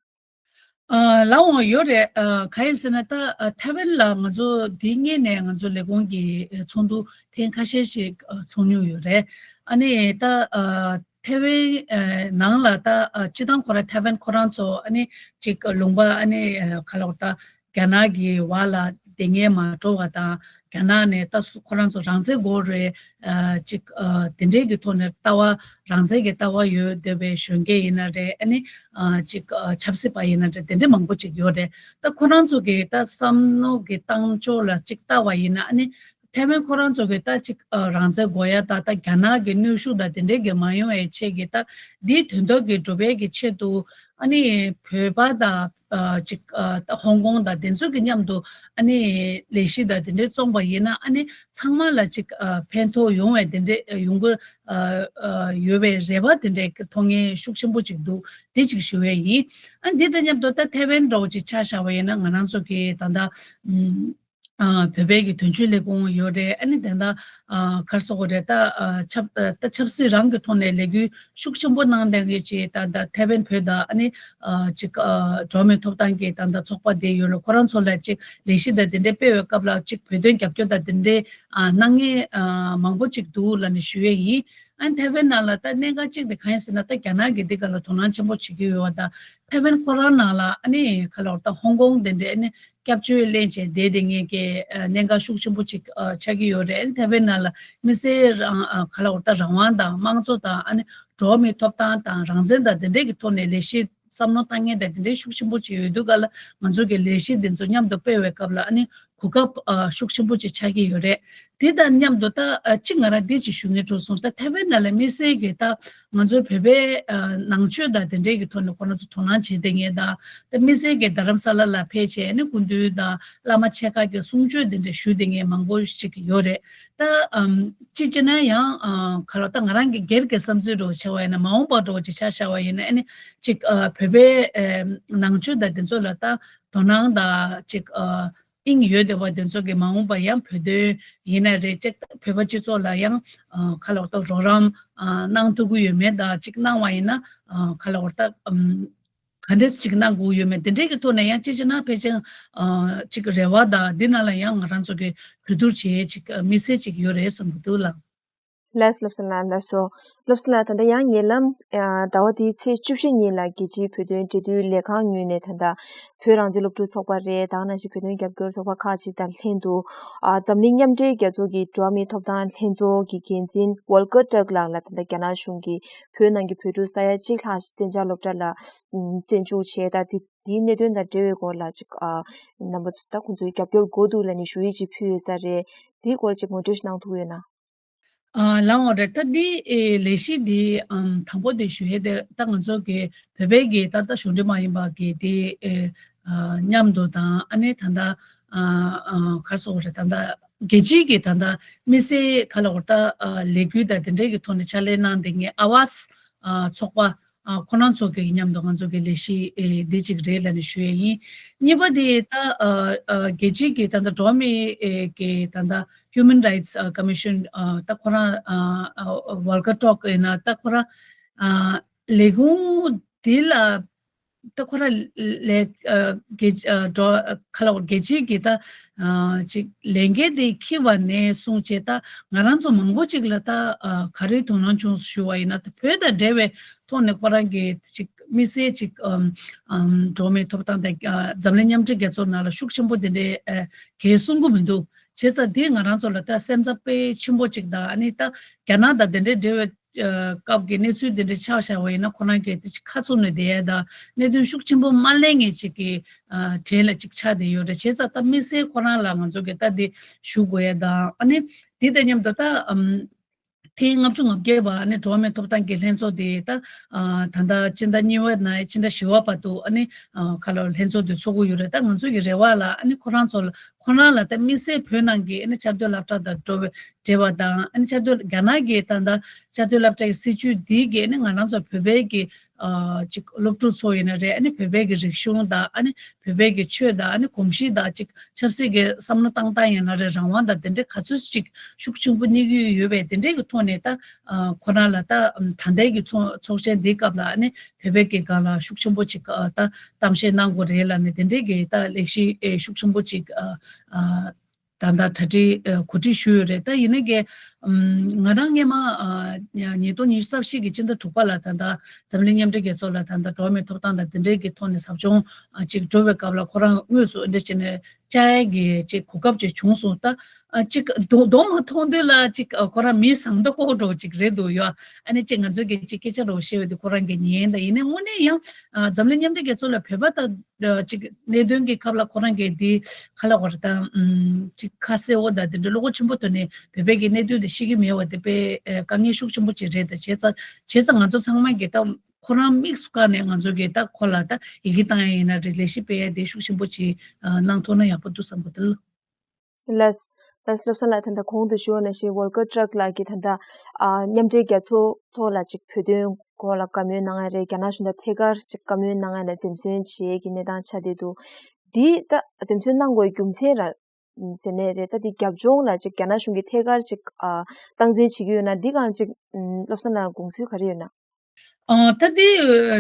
ཨ་ལགས་འོང་ཡོད་རེད། ཨ་གང་ཡིན་ཟེར་ན་ད་ཨ་ཐའེ་ཝན་ལ་ང་ཚོ་འདི་སྔོན་ནས་ང་ཚོ་ལས་ཁུངས་ཀྱི་ཨ་ཚོགས་འདུ་ཐེངས་ཁ་ཤས་ཤིག་ཨ་ཚོགས་མྱོང་ཡོད་རེད། ཨ་ནི་ད་ཨ་ཐའེ་ཝན་ཨ་ནང་ལ་ད་ཨ་སྤྱི་བཏང་ཁོ་རང་ཐའེ་ཝན་ཁོ་རང་ཚོ་ཨ་ནི་ཅིག་ལུང་པ་ཨ་ནི་ཨ་ག་ལབ་དགོས་ད་རྒྱ་ནག་གི་འོག་ལ་བསྡད་མཁན་མ་འགྲོ་བ་དང་རྒྱ་ནག་ནས་ད་སུ་ཁོ་རང་ཚོ་རང་བཙན་དགོས་རེད། ཨ་ཅིག་ཨ་དེ་འདྲའི་གི་ཐོག་ནས་ལྟ་བ་རང་བཙན་གྱི་ལྟ་བ་ཡོད་བསྡད་པའི་གཞོན་སྐྱེས་ཡིན་ན་རེད། ཨ་ནི་ཨ་ཅིག་ཨ་ཆབ་སྲིད་པ་ཡིན་ན་རེད། དེ་འདྲ་མང་པོ་ཅིག་ཡོད་རེད། ད་ཁོ་རང་ཚོ་གི་ད་བསམ་བློ་གི་བཏང་ཕྱོགས་ལ་ཅིག་ལྟ་བ་ཡིན་ན་ཨ་ནི་ཐའེ་ཝན་ཁོ་རང་ཚོ་གི་ད་ཅིག་ཨ་རང་བཙན་དགོས་ཡ་ད་ད་རྒྱ་ནག་གི་གནོན་ཤུགས་དང་དེ་འདྲའི་གི་མ་ཡོང་བའི་ཆེད་ཀྱི་ད་འདིའི་དོན་དག་གི་སྒྲུབ་པའི་གི་ཆེད་དུ་ཨ་ནི་བོད་པ་དང་ཨ་ཅིག་ཨ་ད་ཧོང་ཀོང་དང་དེ་ཚོ་གི་མཉམ་དུ་ཨ་ནི་ལས་གཞི་དང་དེ་འདྲའི་བརྩམས་པ་ཡིན་ན་ཨ་ནི་ཚང་མ་ལ་ཅིག་ཨ་ཕན་ཐོགས་ཡོང་བའི་དེ་འདྲའི་ཡོང་གི་ཨ་ཨ་ཡོད་པའི་རེ་བ་དེ་འདྲའི་མཐོང་མཁན་ཤུགས་ཆེན་པོ་ཅིག་འདུག་དེ་ཅིག་ཞུ་བའི་ཡིན། ཨ་འདི་དང་མཉམ་དུ་ད་ཐའེ་ཝན་འདྲ་བོ་ཅིག་ཆ་བཞག་པ་ཡིན་ན་ང་རང་ཚོ་གི་ད་ལྟ་ཨ་བོད་པའི་གི་དོན་གཅོད་ལས་ཁུངས་ཡོད་རེད། ཨ་ནི་དེ་འདྲ་ཨ་ག་རེ་ཟེར་དགོས་རེད། ད་ཨ་ཆབ་ཨ་ད་ཆབ་སྲིད་རང་གི་ཐོག་ནས་ལས་འགུལ་ཤུགས་ཆེན་པོ་གནང་བསྡད་མཁན་ཅིག་ད་ད་ཐའེ་ཝན་བོད་དང་ཨ་ནི་ཨ་ཅིག་ཨ་འགྲོ་བ་མིའི་ཐོབ་ཐང་གི་ད་ད་ཚོགས་པ་དེ་ཡོད་རེད། ཁོ་རང་ཚོ་ལ་ཅིག་ལས་གཞི་དང་དེ་འདྲའི་སྤེལ་བའི་སྐབས་ལ་ཅིག་བོད་དོན་རྒྱབ་སྐྱོར་དང་དེ་འདྲའི་ཨ་གནང་མཁན་ཨ་མང་པོ་ཅིག་འདུག་ལབ་ནས་ཞུ་ཡས་ཡིན། ཨ་ནི་ཐའེ་ཝན་ནང་ལ་ད་གནད་འགག་གཅིག་དེ་གང་ཡིན་ཟེར་ན་ད་རྒྱ་ནག་གིས་འདི་ག་ལ་དོ་སྣང་ཆེན་པོ་བྱེད་ཀྱི་ཡོད་པ་དང་ཐའེ་ཝན་ཁོ་རང་ནང་ལ་ཨ་ནི་ག་ལ་བར་ད་ཧོང་ཀོང་དེ་འདྲའི་ཨ་ནི་སྐྱབས་བཅོལ་ལེན་བྱས་བསྡད་དེ་ངེས་ཀྱི་གནད་འགག་ཤུགས་ཆེན་པོ་ཅིག་ཆགས་ཀྱི་ཡོད་རེད། ཨ་ནི་ཐའེ་ཝན་ནང་ལ་མི་སེར་རང་ག་ལ་བར་ད་རང་དབང་དང་དམངས་གཙོ་དང་ཨ་ནི་འགྲོ་བ་མིའི་ཐོབ་ཐང་དང་རང་བཙན་དང་དེ་འདྲའི་གི་ཐོག་ནས་ལས་གཞི་བསམ་བློ་བཏང་མཁན་དང་དེ་འདྲའི་ཤུགས་ཆེན་པོ་ཅིག་ཡོད་དུས་ག་ལ་ང་ཚོ་གི་ལས་གཞི་འདི་ཚོ་མཉམ་དུ་སྤེལ་བའི་སྐབས་ལ་ཨ་ནི་གོ་སྐབས་ཨ་ཤུགས་ཆེན་པོ་ཅིག་ཆགས་ཀྱི་ཡོད་རེད། དེ་དང་མཉམ་དུ་ད་ཨ་གཅིག་ང་རང་འདི་ཅིག་ཞུ་སྙིང་བྲོ་སོང་། ད་ཐའེ་ཝན་ནང་ལ་དམིགས་བསལ་གྱི་ད་ང་ཚོའི་བོད་པའི་ཨ་ནང་ཆོས་དང་དེ་འདྲའི་གི་ཐོག་ནས་ཁོ་རང་ཚོ་དོ་སྣང་བྱེད་བསྡད་མཁན་དང་ད་དམིགས་བསལ་གྱི་རྡ་རམ་ས་ལ་ལ་ཕེབས་བྱས་ནས་སྐུ་མདུན་དང་བླ་མ་ཆེ་ཁག་གི་གསུང་ཆོས་དེ་འདྲ་ཞུ་བསྡད་མཁན་མང་པོ་ཞིག་ཡོད་རེད། ད་ཨམ་གཅིག་བྱས་ན་ཡང་ཨ་ག་ལ་ད་ང་རང་གི་སྒེར་གྱི་བསམ་ཚུལ་འདྲ་བོ་བྱས་པ་ཡིན་ན་མ་འོངས་པ་འདྲ་བོ་ཅིག་ཆ་བཞག་པ་ཡིན་ན་ཨ་ནི་ཅིག་ཨ་བོད་པའི་ཨེ་ནང་ཆོས་དང་དེ་ཚོ་ལ་ད་དོ་སྣང་དང་ཅིག་ཨ་དབྱིངས་ཡོད་བསྡད་པ་དེ་ཚོ་གི་མ་འོངས་པ་ཡང་བོད་དོན་ཡིན་ན་རེད། ཅིག་བོད་པ་སྤྱི་ཚོགས་ལ་ཡང་ཨ་ག་ལ་ད་རོགས་རམ་ཨ་གནང་ཐུབ་ཀྱི་ཡོད་མེད་དང་ཅིག་གནང་བ་ཡིན་ན་ཨ་ག་ལ་ད་ཨམ་ག་འདྲས་ཅིག་གནང་དགོས་ཡོད་མེད་དེ་འདྲས་ཀྱི་ཐོག་ནས་ཡང་ཅིག་བྱས་ན་ཕལ་ཆེར་ཨ་ཅིག་རེ་བ་དང་འདི་ནང་ལ་ཡང་ང་རང་ཚོ་གི་གྲོས་བསྡུར་བྱེད་ཅིག་དམིགས་བསལ་ཅིག་ཡོད་རེད་བསམ་གྱི་འདུག་ལགས། ལགས་སོ་བློ་བཟང་ལགས། ལགས་སོ་བློ་བཟང་ལགས། ད་ལྟ་ཡང་ཉེ་ལམ་ཨ་ཟླ་བ་འདིའི་ཚེས་བཅུ་བཞི་ཉིན་ལ་རྒྱལ་སྤྱིའི་བོད་དོན་འབྲེལ་མཐུད་ལས་ཁང་ངོས་ནས་ད་ལྟ་བོད་རང་བཙན་སློབ་ཕྲུག་ཚོགས་པ་རེད། ད་ག་ནང་བཞིན་བོད་དོན་རྒྱབ་སྐྱོར་ཚོགས་པ་ཁག་ཅིག་དང་ལྷན་དུ་ཨ་འཛམ་གླིང་མཉམ་འབྲེལ་རྒྱལ་ཚོགས་ཀྱི་འགྲོ་བ་མིའི་ཐོབ་ཐང་ལྷན་ཚོགས་ཀྱི་འགན་འཛིན་ཝོལ་ཀར་ཊརྐ་ལགས་ལ་ད་ལྟ་རྒྱ་ནག་གཞུང་གིས་བོད་ནང་གི་བོད་ཕྲུག་ས་ཡ་གཅིག་ལྷག་ཞིག་གཏན་འཇགས་སློབ་གྲྭ་ལ་ཨམ་བཙན་འཇུག་བྱས། ད་དེ་དེའི་གནད་དོན་དང་འབྲེལ་བའི་སྐོར་ལ་ཅིག་ཨ་རྣམ་པ་ཚོ་ད་ཁོང་ཚོའི་རྒྱབ་སྐྱོར་དགོས་འདུག་ལབ་ནས་ཞུ་ཡིག་ཅིག་ཕུལ་ཡོད་ས་རེད། དེའི་སྐོར་ཅིག་ངོ་སྤྲོད་ཞིག་གནང་ཐུབ་ཡོད་ན། ཨ་ལགས་འོང་རེད། ད་འདི་ཨེ་ལས་གཞི་འདི་ཨམ་དང་པོ་དེ་ཞུ་ཡས་དེ་ད་ང་ཚོ་གི་བོད་པའི་གི་ད་ལྟ་གཞུང་འབྲེལ་མ་ཡིན་པ་གི་དེ་ཨེ་ཨ་མཉམ་དུ་དང་ཨ་ནི་ད་ལྟ་ཨ་ཨ་ག་རེ་ཟེར་དགོས་རེད། ད་ལྟ་རྒྱལ་སྤྱིའི་གི་ད་ལྟ་དམིགས་བསལ་ག་ལ་འོ་ད་ཨ་ལས་འགུལ་དང་དེ་འདྲའི་གི་ཐོག་ནས་ཕྱག་ལས་གནང་བསྡད་མཁན་ཨ་ཝཱས་ཨ་ཚོགས་པ་ཨ་ཁོ་རང་ཚོ་གི་མཉམ་དུ་ང་ཚོ་གི་ལས་གཞི་ཨེ་འདི་གཅིག་རེད་ལབ་ནས་ཞུ་ཡས་ཡིན། གཉིས་པ་དེ་ད་ཨ་ཨ་རྒྱལ་སྤྱིའི་གི་ད་ལྟ་འགྲོ་བ་མི་ཨེ་གི་ད་ལྟ་Human Rights ཨ་Commission ཨ་ད་ཁོ་རང་ཨ་ཨ་ཝོལ་ཀར་ཊརྐ་ཡིན་ན་ད་ཁོ་རང་ཨ་ལས་ཁུངས་དེ་ལ་ད་ཁོ་རང་ལས་ཨ་རྒྱལ་ཨ་འགྲོ་ཁ་ལ་བ་རྒྱལ་སྤྱིའི་གི་ད་ཨ་ཅིག་ལས་འགན་དེ་འཁྱེར་བ་ནས་བཟུང་བྱས་ད་ང་རང་ཚོ་མང་པོ་ཅིག་ལ་ད་ཨ་ག་རེ་དོ་སྣང་བྱུང་ཞུ་བ་ཡིན་ན་ད་བོད་དང་འབྲེལ་བའི་ཐོག་ནས་ཁོ་རང་གི་ཅིག་དམིགས་བསལ་ཅིག་ཨམ་ཨམ་འགྲོ་བ་མིའི་ཐོབ་ཐང་དང་ཨ་འཛམ་གླིང་མཉམ་འབྲེལ་རྒྱལ་ཚོགས་ནང་ལ་ཤུགས་ཆེན་པོ་དེ་འདྲའི་ཨ་གལ་གསུང་གི་མི་འདུག་བྱས་ཙང་དེ་ང་རང་ཚོ་ལ་ད་སེམས་འཚབ་དཔེ་ཆེན་པོ་ཅིག་དང་ཨ་ནི་ད་རྒྱ་ནག་དང་དེ་འདྲའི་འབྲེལ་བའི་ སྐབས་ཀྱི་གནས་ཚུལ་འདི་འདྲ་ཆགས་བཞག་པ་ཡིན་ན་ཁོ་རང་གིས་དེ་ཅིག་ཁ་ཚུམས་ནས་བསྡད་ཡ་དང་གནད་དོན་ཤུགས་ཆེན་པོ་མ་གླེང་མཁན་ཅིག་གི་གྲས་ལ་ཅིག་ཆགས་བསྡད་ཡོད་རེད། བྱས་ཙང་ད་དམིགས་བསལ་ཁོ་རང་ལ་ང་ཚོ་གིས་ད་འདི་ཞུ་དགོས་ཡ་དང་ཨ་ནི་འདི་དང་མཉམ་དུ་ད་ཨམ། ཐེངས་ལྔ་བཅུ་ང་བརྒྱད་པ་ཨ་ནི་འགྲོ་བ་མིའི་ཐོབ་ཐང་གི་ལྷན་ཚོགས་དེ་ད་ཨ་ད་ལྟ་སྤྱི་ཟླ་གཉིས་པ་ནས་ཕྱི་ཟླ་བཞི་པ་བར་དུ་ཨ་ནི་ཨ་ཁ་ལོ་ལྷན་ཚོགས་དེ་ཚོགས་ཀྱི་ཡོད་རེད། ད་ང་ཚོ་གི་རེ་བ་ལ་ཨ་ནི་ཁོ་རང་ཚོ་ལ་ཁོ་རང་ལ་ད་དམིགས་བསལ་བོད་ནང་གི་ཨ་ནི་ཆབ་མདོ་སློབ་གྲྭ་དང་འགྲོ་བའི་འབྲེལ་བ་དང་ཨ་ནི་ཆབ་མདོ་རྒྱ་ནག་གི་ད་ལྟ་ཆབ་མདོ་སློབ་གྲྭ་གི་སྲིད་བྱུས་འདི་གི་ཨ་ནི་ང་རང་ཚོ་བོད་པའི་གི་ཨ་ཅིག་སློབ་ཕྲུག་ཚོ་ཡིན་ན་རེད། ཨ་ནི་བོད་པའི་གི་རིག་གཞུང་དང་ཨ་ནི་བོད་པའི་གི་ཆོས་དང་ཨ་ནི་གོམས་གཤིས་དང་ཅིག་ཆབ་སྲིད་ཀྱི་བསམ་བློ་བཏང་སྟངས་ཡིན་ན་རེད། རང་དབང་དང་དེ་འདྲའི་ག་ཚོད་ཅིག་ཤུགས་ཆེན་པོ་རྙེད་ཀྱི་ཡོད་པས་དེ་འདྲའི་གི་ཐོག་ནས་ད་ཨ་ཁོ་རང་ལ་ད་ཨམ་ད་ལྟའི་གི་ཚོགས་ཚོགས་ཆེན་འདིའི་སྐབས་ལ་ཨ་ནི་བོད་པའི་གི་སྒང་ལ་ཤུགས་ཆེན་པོ་ཅིག་ཨ་ད་གཏམ་བཤད་གནང་དགོས་རེད་ལབ་ནས་དེ་འདྲའི་གི་ད་ལས་གཞི་ཨེ་ཤུགས་ཆེན་པོ་ཅིག་ཨ་ཨ། ད་ལྟ་གྲ་སྒྲིག་ཨ་གོ་སྒྲིག་ཞུས་ཡོད་རེད། ད་ཡིན་ནའི་གི་ཨམ་ང་རང་སྔས་མ་ཨ་ཉིས་སྟོང་ཉི་ཤུ་རྩ་བཞི་གི་སྤྱི་ཟླ་དྲུག་པ་ལ་ད་ལྟ་འཛམ་གླིང་མཉམ་འབྲེལ་རྒྱལ་ཚོགས་ལ་ད་ལྟ་འགྲོ་བ་མིའི་ཐོབ་ཐང་དང་དེ་འབྲེལ་གྱི་ཐོག་ནས་ཟབ་སྦྱོང་ཨ་ཅིག་འགྲོ་བའི་སྐབས་ལ་ཁོ་རང་དངོས་སུ་འདི་བྱས་ནས་བཅར་ཡ་གི་ཅིག་གོ་སྐབས་ཅིག་བྱུང་སོང་། ད་ཨ་ཅིག་གདོང་གདོང་མ་མཐོང་དུས་ལ་ཅིག་ཨ་ཁོ་རང་མི་བཟང་མདོག་ཁ་པོ་འདྲ་བོ་ཅིག་རེད་འདུག་ཡོད། ཨ་ནི་ཅིག་ང་ཚོས་གི་ཅིག་སྐད་ཆ་འདྲ་བོ་བཤད་ཡོད་དུས་ཁོ་རང་གི་ཉན། ད་ཡིན་ནའི་དངོས་གནས་ཡང་ཨ་འཛམ་གླིང་མཉམ་འབྲེལ་རྒྱལ་ཚོགས་ལ་བོད་པ་ད་ཅིག་གནད་དོན་གྱི་སྐབས་ལ་ཁོ་རང་གིས་འདི་ག་ལ་བར་དང་ཅིག་ཁ་གསལ་བོ་དང་དེ་འདྲ་བློ་ཁོག་ཆེན་པོ་ཐོག་ནས་བོད་པའི་གི་གནད་དོན་དེ་ཤེས་ཀྱི་མེད་པ་དེ་དཔེ་དཀའ་ངལ་ཤུགས་ཆེན་པོ་ཅིག་རེད། ད་བྱས་ཙང་བྱས་ཙང་ང་ཚོ་ཚང་མ་གིས་ད་ཁོ་རང་དམིགས་སུ་བཀར་ནས་ང་ཚོ་གིས་ད་ཁོ་ལ་ད་ཡི་གེ་བཏང་ཡ་ཡིན་ན་རེད། ལས་གཞི་སྤེལ་ཡ་དེ་ཤུགས་ཆེན་པོ་ཅིག་གནང་ཐུབ་ན་ཡག་པོ་འདུག་བསམ་གི་འདུག་ལགས། ལགས་བློ་བཟང་ལགས། ད་ལྟ་གོང་དུ་ཞུས་པ་ནང་བཞིན་ཝོལ་ཀར་ཊརྐ་ལགས་ཀྱིས་ད་ལྟ་ཨ་མཉམ་འབྲེལ་རྒྱལ་ཚོགས་ཐོག་ལ་ཅིག་བོད་དོན་སྐོར་ལ་བཀའ་མོལ་གནང་ཡ་རེད། རྒྱ་ནག་གཞུང་དང་ཐད་ཀར་ཅིག་བཀའ་མོལ་གནང་ཡ་ལ་འཛེམ་ཟོན་བྱེད་ཡས་ཀྱི་གནས་སྟངས་ཆགས་བསྡད་འདུག་འདི་ད་འཛེམ་ཟོན་གནང་དགོས་རྒྱུ་མཚན་ར་ཟེར་ནས་རེད། ད་འདི་རྒྱབ་ལྗོངས་ལ་ཅིག་རྒྱ་ནག་གཞུང་གིས་ཐད་ཀར་ཅིག་ཨ་སྟངས་འཛིན་བྱེད་ཀྱི་ཡོད་ན་འདི་གང་ཅིག་ཨམ་བློ་བཟང་ལགས་དགོངས་ཚུལ་ག་རེ་ཡོད་ན། ཨ་ད་དེ་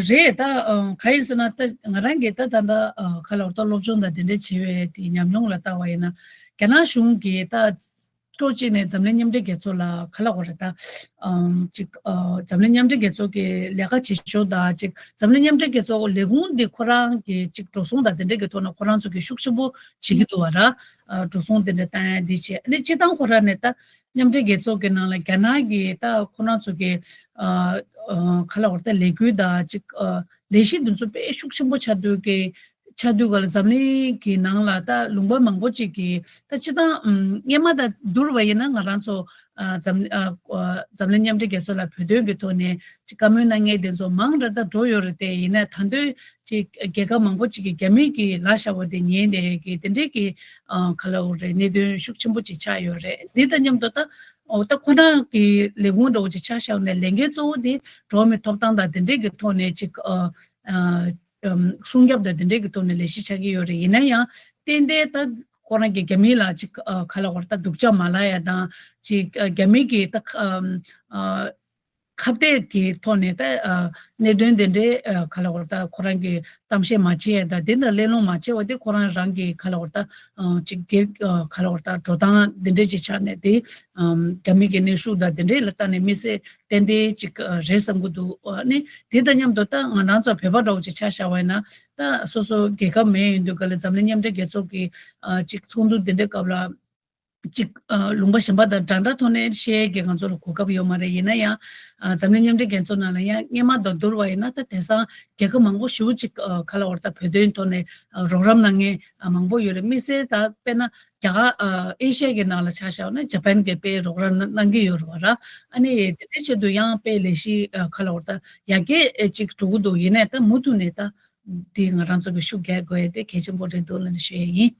རེད། ད་ཨ་ག་ཡིན་ཟེར་ན་ད་ང་རང་གིས་ད་ད་ད་ཨ་ག་ལ་བར་ད་སློབ་སྦྱོང་དང་དེ་འདྲ་བྱེད་པའི་དེ་ཉམས་མྱོང་ལ་བལྟ་བ་ཡིན་ན་རྒྱ་ནག་གཞུང་གིས་ད་ཕྱོགས་གཅིག་ནས་འཛམ་གླིང་མཉམ་འབྲེལ་རྒྱལ་ཚོགས་ལ་ག་ལ་བར་ད་ཨམ་ཅིག་ཨ་འཛམ་གླིང་མཉམ་འབྲེལ་རྒྱལ་ཚོགས་ཀྱི་ལས་ཀ་བྱེད་ཕྱོགས་དང་ཅིག་འཛམ་གླིང་མཉམ་འབྲེལ་རྒྱལ་ཚོགས་ལས་ཁུངས་འདི་ཁོ་རང་གི་ཅིག་འགྲོ་སོང་དང་དེ་འདྲ་གི་ཐོག་ནས་ཁོ་རང་ཚོ་གི་ཤུགས་ཆེན་པོ་བྱེད་ཀྱི་འདུག་བ་ར། ཨ་འགྲོ་སོང་དེ་འདྲ་བཏང་ཡ་འདི་བྱས། ཨ་ནི་སྤྱིར་བཏང་ཁོ་རང་ནས་ད་མཉམ་འབྲེལ་རྒྱལ་ཚོགས་ཀྱི་ནང་ལ་རྒྱ་ནག་གི་ད་ཁོ་རང་ཚོ་གི་ཨ་ཨ་ག་ལ་བར་ད་ལས་འགུལ་དང་ཅིག་ཨ་ལས་གཞི་འདི་ཚོ་དཔེ་ཤུགས་ཆེན་པོ་ཆགས་དུས་ཀྱི་ཆགས་དུས་ག་ལ་འཛམ་གླིང་གི་ནང་ལ་ད་ལུང་པ་མང་པོ་ཅིག་གི་ད་སྤྱིར་བཏང་ཨམ་སྔས་མ་དང་བསྡུར་བ་ཡིན་ན་ང་རང་ཚོ་ཨ་འཛམ་ཨ་ཨ་འཛམ་གླིང་མཉམ་འབྲེལ་རྒྱལ་ཚོགས་ལ་བོད་དོན་གྱི་ཐོག་ནས་ཅིག་བཀའ་མོལ་གནང་མཁན་དེ་ཚོ་མང་ར་ད་འགྲོ་ཡོད་རེད་དེ། ཡིན་ན་ད་དུང་ཅིག་རྒྱལ་ཁབ་མང་པོ་ཅིག་གིས་རྒྱ་མི་གི་ལ་ཤ་བ་དེ་ཉན་བསྡད་ཀྱི་དེ་འདྲའི་གི་ཨ་ག་ལ་འོ་རེད། གནད་དོན་ཤུགས་ཆེན་པོ་ཅིག་ཆགས་ཡོད་རེད། འདི་དང་མཉམ་དུ་ད་འོ་ད་ཁོ་རང་གི་ལས་ཁུངས་འདྲ་བོ་ཅིག་ཆགས་བཞག་ནས་ལས་འགན་གཙོ་བོ་དེ་འགྲོ་བ་མིའི་ཐོབ་ཐང་དང་དེ་འདྲའི་གི་ཐོག་ནས་ཅིག་ཨ་ཨ་ཨམ་སྲུང་སྐྱོབ་དང་དེ་འདྲའི་གི་ཐོག་ནས་ལས་གཞི་ཆགས་ཀྱི་ཡོད་རེད། ཡིན་ན་ཡང་ཏན་ཏན་ད་ཁོ་རང་གི་རྒྱ་མི་ལ་ཅིག་ཨ་ག་ལ་བར་ད་སྡུག་ཅག་མ་ལབ་ཡ་དང་ཅིག་ཨ་རྒྱ་མི་གི་ད་ཨམ་ཨ་ཁ་གཏད་ཀྱི་ཐོག་ནས་ད་ཨ་གནད་དོན་དེ་འདྲའི་ཨ་ག་ལ་བར་ད་ཁོ་རང་གིས་གཏམ་བཤད་མ་བྱས་ཡ་ད་དེ་འདྲ་གླེང་སློང་མ་བྱས་པ་དེ་ཁོ་རང་རང་གི་ག་ལ་བར་ད་ཨ་ཅིག་སྒེར་ཨ་ག་ལ་བར་ད་འགྲོ་སྟངས་དེ་འདྲའི་ཅིག་ཆགས་ནས་དེ་ཨམ་རྒྱ་མི་གི་གནོན་ཤུགས་དང་དེ་འདྲའི་ལ་བལྟས་ནས་དམིགས་བསལ་ཏན་ཏན་ཅིག་ཨ་རེད་བསམ་གི་འདུག་ཨ་ནི་དེ་དང་མཉམ་དུ་ད་ང་རང་ཚོ་བོད་པ་འདྲ་བོ་ཅིག་ཆ་བཞག་པ་ཡིན་ན་ད་སོ་སོ་རྒྱལ་ཁབ་མེད་ཡིན་དུས་ག་ལ་འཛམ་གླིང་མཉམ་འབྲེལ་རྒྱལ་ཚོགས་ཀྱི་ཨ་ཅིག་ཚོགས་འདུ་དེ་འདྲའི་སྐབས་ལ། ཅིག་ཨ་ལུང་པ་གཞན་པ་དང་འདྲ་འདྲ་ཐོག་ནས་བཤད་ཀྱི་ང་ཚོ་ལ་གོ་སྐབས་ཡོད་མ་རེད། ཡིན་ན་ཡང་ཨ་འཛམ་གླིང་མཉམ་འབྲེལ་རྒྱལ་ཚོགས་ནང་ལ་ཡང་སྔས་མ་དང་བསྡུར་བ་ཡིན་ན་ད་དེང་སང་རྒྱལ་ཁབ་མང་པོ་ཞེ་པོ་ཅིག་ཨ་ག་ལ་བར་ད་བོད་དོན་ཐོག་ནས་ཨ་རོགས་རམ་གནང་མཁན་ཨ་མང་པོ་ཡོད་རེད། དམིགས་བསལ་ད་དཔེར་ན་རྒྱ་གར་ཨ་ཨེ་ཤ་ཡ་གི་ནང་ལ་ཆ་བཞག་ན་ཇ་པན་གྱིས་དཔེ་རོགས་རམ་གནང་གི་ཡོད་རེད་བ་ར། ཨ་ནི་དེ་འདྲའི་ཆེད་དུ་ཡང་དཔེ་ལས་གཞི་ཨ་ག་ལ་བར་ད་ཡར་རྒྱས་ཅིག་འགྲོ་གི་འདུག་ཡིན་ནའི་ད་མུ་མཐུད་ནས་ད་འདི་ང་རང་ཚོ་གི་ཤུགས་རྒྱག་དགོས་ཡ་དེ་གལ་ཆེན་པོ་རེད་འདུག་ལབ་ནས་ཞུ་ཡ་ཡིན།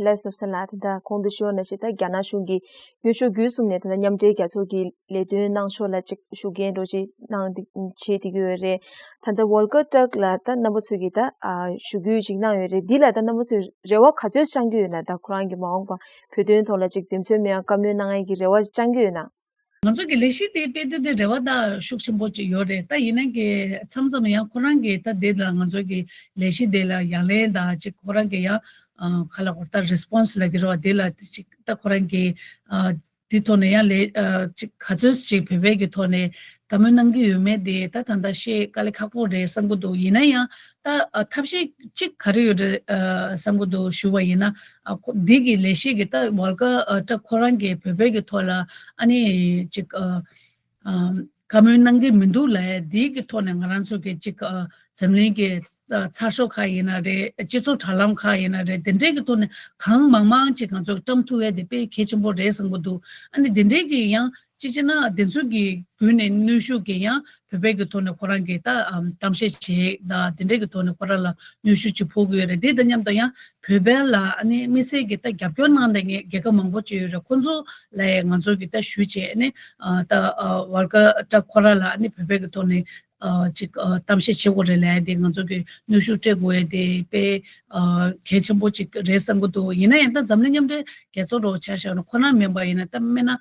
ལགས་སོ། བློ་བཟང་ལགས། ད་ལྟ་གོང་དུ་ཞུས་པ་ནང་བཞིན་ད་རྒྱ་ནག་གཞུང་གིས་ཡུལ་ཕྱོགས་བརྒྱུད་གསུམ་ནས་ད་ལྟ་མཉམ་འབྲེལ་རྒྱལ་ཚོགས་ཀྱི་ལས་དོན་གནང་ཕྱོགས་ལ་ཅིག་ཤུགས་རྐྱེན་འགྲོ་ཅིག་གནང་བྱེད་བསྡད་ཀྱི་ཡོད་རེད། ད་ལྟ་ཝོལ་ཀར་ཊརྐ་ལགས་ད་རྣམ་པ་ཚོས་ཀྱིས་ད་ཨ་ཞུ་སྐུལ་ཅིག་གནང་ཡོད་རེད། འདི་ལ་ད་རྣམ་པ་ཚོས་རེ་བ་ག་ཚོད་བཅང་གི་ཡོད་ན། ད་ཁོ་རང་གིས་མ་འོངས་པ་བོད་དོན་ཐོག་ལ་ཅིག་འཛེམ་ཟོན་མེད་པ་བཀའ་མོལ་གནང་ཡས་ཀྱི་རེ་བ་བཅང་གི་ཡོད་ན། ང་ཚོ་གི་ལས་གཞི་དེ་སྤེལ་དུས་དེ་རེ་བ་ད་ཤུགས་ཆེན་པོ་ཅིག་ཡོད་རེད། ད་ཡིན་ནའི་གི་མཚམས་མཚམས་ཡང་ཁོ་རང་གིས་ད་དེ་ལ་ང་ཚོ་གི་ལས་གཞི་དེ་ལ་ཡང་ལན་དང་ཅིག་ཁོ་རང་གིས་ཡང་ཨ་ག་ལ་བར་ད་རེ་སི་པོན་སི་ལབ་ཀྱི་རེད་བ། དེ་ལ་ཅིག་ད་ཁོ་རང་གིས་ཨ་དེ་ཐོག་ནས་ཡང་ལས་ཨ་ཅིག་ག་ཚོད་ཅིག་བོད་པའི་གི་ཐོག་ནས་བཀའ་མོལ་གནང་གི་ཡོད་མེད་དེ་ད་ད་ལྟ་བཤད་དཀའ་ལས་ཁག་པོ་རེད་བསམ་གྱི་འདུག་ཡིན་ན་ཡང་ད་ཨ་ཐབས་ཤེས་གཅིག་ག་རེ་ཡོད་རེད་ཨ་བསམ་གྱི་འདུག་ཞུ་བ་ཡིན་ན། ཨ་ཁོ་འདི་གི་ལས་གཞི་གི་ད་ཝོལ་ཀར་ཨ་ཊརྐ་ཁོ་རང་གི་བོད་པའི་གི་ཐོག་ལ་ཨ་ནི་ཅིག་ཨ་ཨ་ བཀའ་མོལ་གནང་གི་མི་འདུག་ལབ་ཡ་འདི་གི་ཐོག་ནས་ང་རང་ཚོ་གི་ཅིག་ཨ་འཛམ་གླིང་གི་ཚ་ཚགས་ཤོག་ཁག་ཡིན་ན་རེད། སྤྱི་ཚོགས་དྲ་ལམ་ཁག་ཡིན་ན་རེད། དེ་འདྲའི་གི་ཐོག་ནས་གང་མང་མང་ཅིག་ང་ཚོ་བཀྲམ་ཐུབ་ཡ་དེ་དཔེ་གལ་ཆེན་པོ་རེད་བསམ་གི་འདུག་ཨ་ནི་དེ་འདྲའི་གི་ཡང་གཅིག་བྱས་ན་དེ་ཚོ་གི་བརྒྱུད་ནས་གནོན་ཤུགས་ཀྱི་ཡང་བོད་པའི་གི་ཐོག་ནས་ཁོ་རང་གི་ད་ཨམ་གཏམ་བཤད་བྱེད་ད་དེ་འདྲའི་གི་ཐོག་ནས་ཁོ་རང་ལ་གནོན་ཤུགས་ཅིག་ཕོག་གི་ཡོད་རེད། དེ་དང་མཉམ་དུ་ཡང་བོད་པའི་ལ་ཨ་ནི་དམིགས་བསལ་གྱི་ད་རྒྱབ་སྐྱོར་གནང་བསྡད་མཁན་རྒྱལ་ཁབ་མང་པོ་ཅིག་ཡོད་རེད། ཁོ་ཚོ་ལ་ཡང་ང་ཚོ་གི་ད་ཞུ་བྱས་ཨ་ནི་ཨ་ད་ཨ་ཝར་ཀ་ཊ་ཁོ་ར་ལ་ཨ་ནི་བོད་པའི་གི་ཐོག་ནས་ཨ་ཅིག་ཨ་གཏམ་བཤད་བྱེད་དགོས་རེད་ལབ་ཡ་དེ་ང་ཚོ་གི་གནོན་ཤུགས་སྤྲད་དགོས་ཡ་དེ་དཔེ་ཨ་གལ་ཆེན་པོ་ཅིག་རེད་བསམ་གི་འདུག་ཡིན་ན་ཡང་ད་འཛམ་གླིང་མཉམ་འབྲེལ་རྒྱལ་ཚོགས་འདྲ་བོ་ཆ་བཞག་ན་ཁོ་རང་མིན་པ་ཡིན་ན་ད་དམིགས་ན།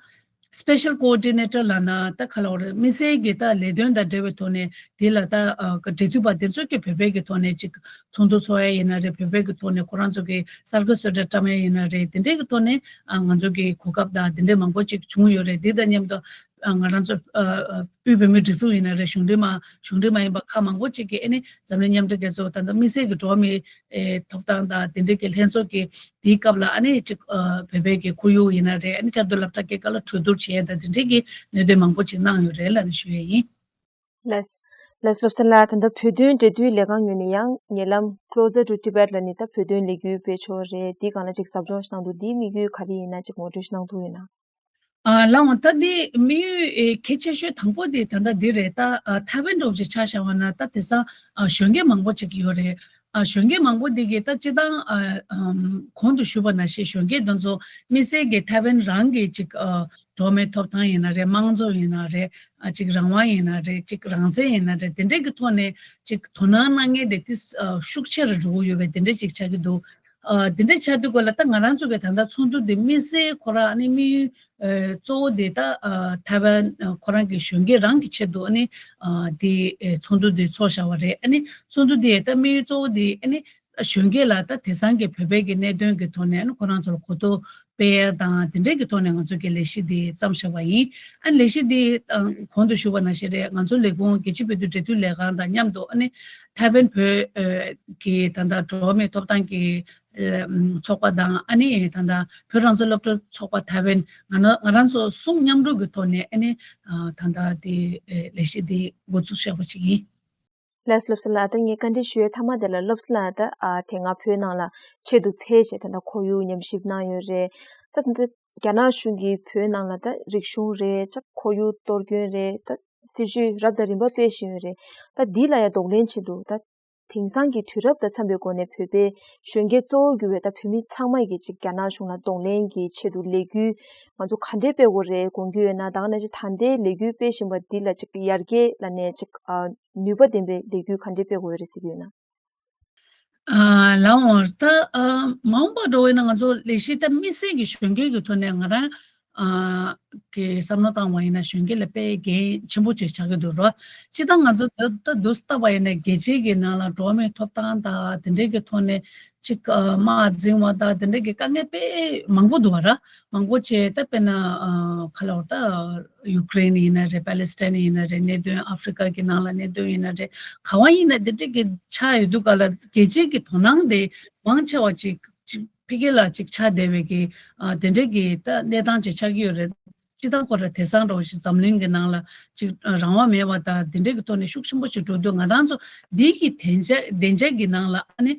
Special Coordinator་ལབ་ན་ད་ག་ལབ་དགོས་རེད། དམིགས་བསལ་གྱི་ད་ལས་དོན་དང་འབྲེལ་བའི་ཐོག་ནས་དེ་ལ་ད་ཨ་འབྲེལ་མཐུད་པ་དེ་ཚོ་གི་བོད་པའི་གི་ཐོག་ནས་ཅིག་ཚོགས་འདུ་ཚོགས་ཡ་ཡིན་ན་རེད། བོད་པའི་གི་ཐོག་ནས་ཁོ་རང་ཚོ་གི་གསར་འགོད་གསལ་བསྒྲགས་བཀྲམ་ཡ་ཡིན་ན་རེད། དེ་འདྲའི་གི་ཐོག་ནས་ཨ་ང་ཚོ་གི་གོ་སྐབས་དང་དེ་འདྲའི་མང་པོ་ཅིག་བྱུང་ཡོད་རེད། དེ་དང་མཉམ་དུ་ཨ་ང་རང་ཚོ་ཨ་དབུས་བོད་མིའི་སྒྲིག་འཛུགས་ཡིན་ན་རེད། གཞུང་འབྲེལ་མ་གཞུང་འབྲེལ་མ་ཡིན་པ་ཁག་མང་པོ་ཅིག་གིས་ཨ་ནི་འཛམ་གླིང་མཉམ་འབྲེལ་རྒྱལ་ཚོགས་ད་ལྟ་དམིགས་བསལ་གྱི་འགྲོ་བ་མིའི་ཨེ་ཐོབ་ཐང་དང་དེ་འདྲའི་གི་ལྷན་ཚོགས་ཀྱི་དེའི་སྐབས་ལ་ཨ་ནི་ཅིག་ཨ་བོད་པའི་གི་ཁོར་ཡུག་ཡིན་ན་རེད། ཨ་ནི་བཅའ་སྡོད་སློབ་གྲྭ་སྐྱེལ་སྐབས་ལ་གྲོས་བསྡུར་བྱས་དང་དེ་འདྲའི་གི་གནད་དོན་མང་པོ་ཅིག་གནང་ཡོད་རེད་ལབ་ནས་ཞུ་ཡས་ཡིན། ལགས། ལགས་སོ། བློ་བཟང་ལགས། ད་ལྟ་བོད་དོན་འབྲེལ་མཐུད་ལས་ཁང་ངོས་ནས་ཡང་ཉེ་ལམ་Closer to Tibet་ལ་ནི་ད་བོད་དོན་ལས་འགུལ་སྤེལ་ཕྱོགས་རེད། འདི་སྒང་ལ་ཅིག་ཟབ་སྦྱོང་ཞིག་གནང་འདུག་འདིའི་དམིགས་ཡུལ་ག་རེ་ཡིན་ན་ཅིག་ངོ་སྤྲོད་ཞིག་གནང་ཐུབ་ཡོད་ན། ཨ་ལགས་འོང་། ད་འདི་དམིགས་ཡུལ་ཨེ་གལ་ཆེ་ཤོས་དང་པོ་དེ་ད་ལྟ་འདི་རེད། ད་ཨ་ཐའེ་ཝན་འདྲ་བོ་ཅིག་ཆ་བཞག་པ་ན་ད་དེང་སང་ཨ་གཞོན་སྐྱེས་མང་པོ་ཅིག་ཡོད་རེད། ཨ་གཞོན་སྐྱེས་མང་པོ་འདི་གིས་ད་སྤྱིར་བཏང་ཨ་ཨམ་གོང་དུ་ཞུས་པ་ནང་བཞིན་གཞོན་སྐྱེས་དེ་ཚོ་དམིགས་བསལ་གྱི་ཐའེ་ཝན་རང་གི་ཅིག་ཨ་འགྲོ་བ་མིའི་ཐོབ་ཐང་ཡིན་ན་རེད། དམངས་གཙོ་ཡིན་ན་རེད། ཨ་ཅིག་རང་དབང་ཡིན་ན་རེད། ཅིག་རང་བཙན་ཡིན་ན་རེད། དེ་འདྲའི་གི་ཐོག་ནས་ཅིག་དོ་སྣང་གནང་མཁན་དེ་ཏིས་ཨ་ཤུགས་ཆེ་རུ་འགྲོ་གི་ཡོད་པའི་དེ་འདྲ་ཅིག་ཆགས་ཀྱི་འདུག་ཨ་དེ་འདྲ་ཆགས་དུས་སྐབས་ལ་ད་ང་རང་ཚོ་གི་ད་ལྟ་ཚོགས་འདུ་འདི་དམིགས་བསལ་ཁོ་རང་ཨ་ནི་དམིགས་ཡུལ་ཨ་གཙོ་བོ་དེ་ད་ཨ་ཐའེ་ཝན་ཨ་ཁོ་རང་གི་གཞོན་སྐྱེས་རང་གི་ཆེད་དུ་ཨ་ནི་ཨ་དེ་ཨེ་ཚོགས་འདུ་འདི་ཚོགས་བཞག་པ་རེད། ཨ་ནི་ཚོགས་འདུ་འདི་ད་དམིགས་ཡུལ་གཙོ་བོ་དེ་ཨ་ནི་གཞོན་སྐྱེས་ལ་ད་དེང་སང་གི་བོད་པའི་གི་གནད་དོན་གི་ཐོག་ནས་ཨ་ནི་ཁོ་རང་ཚོ་ལ་གོ་རྟོགས་སྤེལ་ཡ་དང་དེ་འདྲའི་གི་ཐོག་ནས་ང་ཚོ་གི་ལས་གཞི་འདི་བརྩམས་བཞག་པ་ཡིན། ཨ་ནི་ལས་གཞི་འདི་ཨ་གོང་དུ་ཞུས་པ་ནང་བཞིན་རེད། ང་ཚོ་ལས་ཁུངས་རྒྱལ་སྤྱིའི་བོད་དོན་འབྲེལ་མཐུད་ལས་ཁང་དང་མཉམ་དུ་ཨ་ནི་ཐའེ་ཝན་བོད་ཨ་གི་ད་ལྟ་འགྲོ་བ་མིའི་ཐོབ་ཐང་གི་ཨ་ཚོགས་པ་དང་ཨ་ནི་ད་ལྟ་བོད་རང་བཙན་སློབ་ཕྲུག་ཚོགས་པ་ཐའེ་ཝན་ང་ང་རང་ཚོ་གསུམ་མཉམ་རུབ་ཀྱི་ཐོག་ནས་ཨ་ནི་ཨ་ད་ལྟ་དེ་ཨ་ལས་གཞི་དེ་འགོ་ཚུགས་བཞག་པ་ཞིག་ཡིན། ལགས་སོ། བློ་བཟང་ལགས། ད་ངས་བཀའ་འདྲི་ཞུ་ཡའི་མཐའ་མ་དེ་ལ་བློ་བཟང་ལགས་ད་ཨ་དེ་སྔ་བོད་ནང་ལ་ཆེད་དུ་ཕེབས་བྱས་ད་ལྟ་ཁོར་ཡུག་ཉམས་ཞིབ་གནང་ཡོད་རེད། ད་ད་རྒྱ་ནག་གཞུང་གིས་བོད་ནང་ལ་ད་རིག་གཞུང་རེད། ཅག་ཁོར་ཡུག་གཏོར་སྐྱོན་རེད། ད་སྲིད་ཇུས་རབ་དང་རིམ་པ་སྤེལ་བཞིན་ཡོད་རེད། ད་འདི་ལ་ཡང་གདོང་ལེན་ཆེད་དུ་ད་དེང་སང་གི་དུས་རབས་དང་འཚམ་པའི་སྒོ་ནས་བོད་པའི་གཞོན་སྐྱེས་གཙོ་བོར་གྱུར་བའི་ད་བོད་མི་ཚང་མ་གིས་ཅིག་རྒྱ་ནག་གཞུང་ལ་གདོང་ལེན་གྱི་ཆེད་དུ་ལས་འགུལ་ང་ཚོ་ག་འདྲས་སྤེལ་དགོས་རེད་དགོངས་ཀྱི་ཡོད་ན། ད་ག་ནང་བཞིན་ད་ལྟའི་ལས་འགུལ་སྤེལ་བཞིན་པ་འདི་ལ་ཅིག་ཡར་རྒྱས་ལ་ནས་ཅིག་ཨ་ནུས་པ་ལྡན་པའི་ལས་འགུལ་ག་འདྲས་སྤེལ་དགོས་ཡོད་རེད་ཟེར་གྱི་ཡོད་ན། ཨ་ལགས་འོང་། ད་ཨ་མ་འོངས་པ་འགྲོ་བས་ན་ང་ཚོ་ལས་གཞི་ད་དམིགས་བསལ་གྱི་གཞོན་སྐྱེས་ཀྱི་ཐོག་ནས་ང་རང་ཨ་གི་བསམ་བློ་བཏང་བ་ཡིན་ན་གཞོན་སྐྱེས་ལ་དཔེ་འགན་ཆེན་པོ་ཅིག་ཆགས་ཀྱི་འདུག་རོ། སྤྱིར་བཏང་ང་ཚོ་ད་ད་དུས་བལྟས་པ་ཡིན་ན་རྒྱལ་སྤྱིའི་གི་ནང་ལ་འགྲོ་བ་མིའི་ཐོབ་ཐང་དང་དེ་འདྲའི་གི་ཐོག་ནས་ཅིག་ཨ་དམག་འཛིང་བ་དང་དེ་འདྲའི་གི་དཀའ་ངལ་དཔེ་མང་པོ་འདུག་བ་ར། མང་པོ་བྱས་ད་དཔེར་ན་ཨ་ག་ལབ་དགོས་རེད། ད་ཡུ་ཀེ་རེན་ཡིན་ན་རེད། པ་ལི་སི་ཐན་ཡིན་ན་རེད། གནད་དོན་ཨ་ཧྥེ་རི་ཀ་གི་ནང་ལ་གནད་དོན་ཡིན་ན་རེད། ག་བ་ཡིན་ན་དེ་འདྲ་གི་ཆགས་ཡོད་དུས་སྐབས་ལ་རྒྱལ་སྤྱིའི་གི་དོ་སྣང་དེ་མང་ཆེ་བ་ཅིག་ཅིག་ཕ་གི་ལ་ཅིག་ཆགས་བསྡད་པའི་གི་ཨ་དེ་འདྲ་གི་ད་གནས་སྟངས་ཅིག་ཆགས་ཀྱི་ཡོད་རེད། སྤྱིར་བཏང་ཁོ་ར་དེང་སང་འདྲ་བོ་ཞིག་འཛམ་གླིང་གི་ནང་ལ་ཅིག་ཨ་རང་དབང་མེད་པ་དང་དེ་འདྲ་གི་ཐོག་ནས་ཤུགས་ཆེན་པོ་ཅིག་འགྲོ་དུས་ང་རང་ཚོ་འདི་གི་བདེ་འཇགས་བདེ་འཇགས་ཀྱི་ནང་ལ་ཨ་ནི།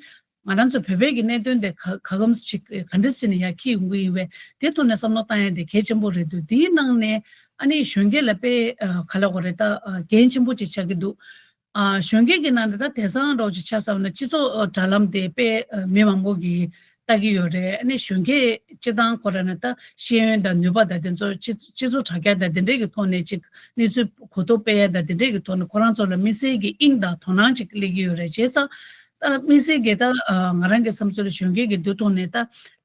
ང་རང་ཚོ་བོད་པའི་གི་གནད་དོན་དེ་ག་ག་གམ་ཅིག་ག་འདྲ་ཅིག་ནས་ཡར་འཁྱེར་ཡོང་གི་ཡིན་པས་དེ་ཐོག་ནས་བསམ་བློ་བཏང་ཡ་དེ་གལ་ཆེན་པོ་རེད་འདུག་དེའི་ནང་ནས་ཨ་ནི་གཞོན་སྐྱེས་ལ་དཔེ་ཨ་ག་ལབ་དགོས་རེད། ད་ཨ་འགན་ཆེན་པོ་ཅིག་ཆགས་ཀྱི་འདུག་ཨ་གཞོན་སྐྱེས་ཀྱི་ནང་ནས་ད་དེང་སང་འདྲ་བོ་ཅིག་ཆགས་ཚར་བ་ན་སྤྱི་ཚོགས་ཨ་དྲ་ལམ་དེ་དཔེ་ཨ་མི་མང་པོ་གིས་ལྟ་གི་ཡོད་རེད། ཨ་ནི་གཞོན་སྐྱེས་སྤྱིར་བཏང་ཁོ་ར་ནས་ད་ཤེས་ཡོན་དང་ནུས་པ་དང་དེ་ཚོ་སྤྱི་སྤྱི་ཚོགས་དྲ་རྒྱ་དང་དེ་འདྲས་ཀྱི་ཐོག་ནས་ཅིག་གནས་ཚུལ་གོ་རྟོགས་སྤེལ་ཡ་དང་དེ་འདྲས་ཀྱི་ཐོག་ནས་ཁོ་རང་ཚོ་ལ་དམིགས་བསལ་གྱི་དབྱིངས་དང་དོ་སྣང་ཅིག་སླེབས་ཀྱི་ཡོད་རེད། བྱས་ཙང་། ད་དམིགས་བསལ་གྱི་ད་ཨ་ང་རང་གི་བསམ་ཚུལ་ལ་གཞོན་སྐྱེས་ཀྱི་འདུ་ཐོག་ནས་ད་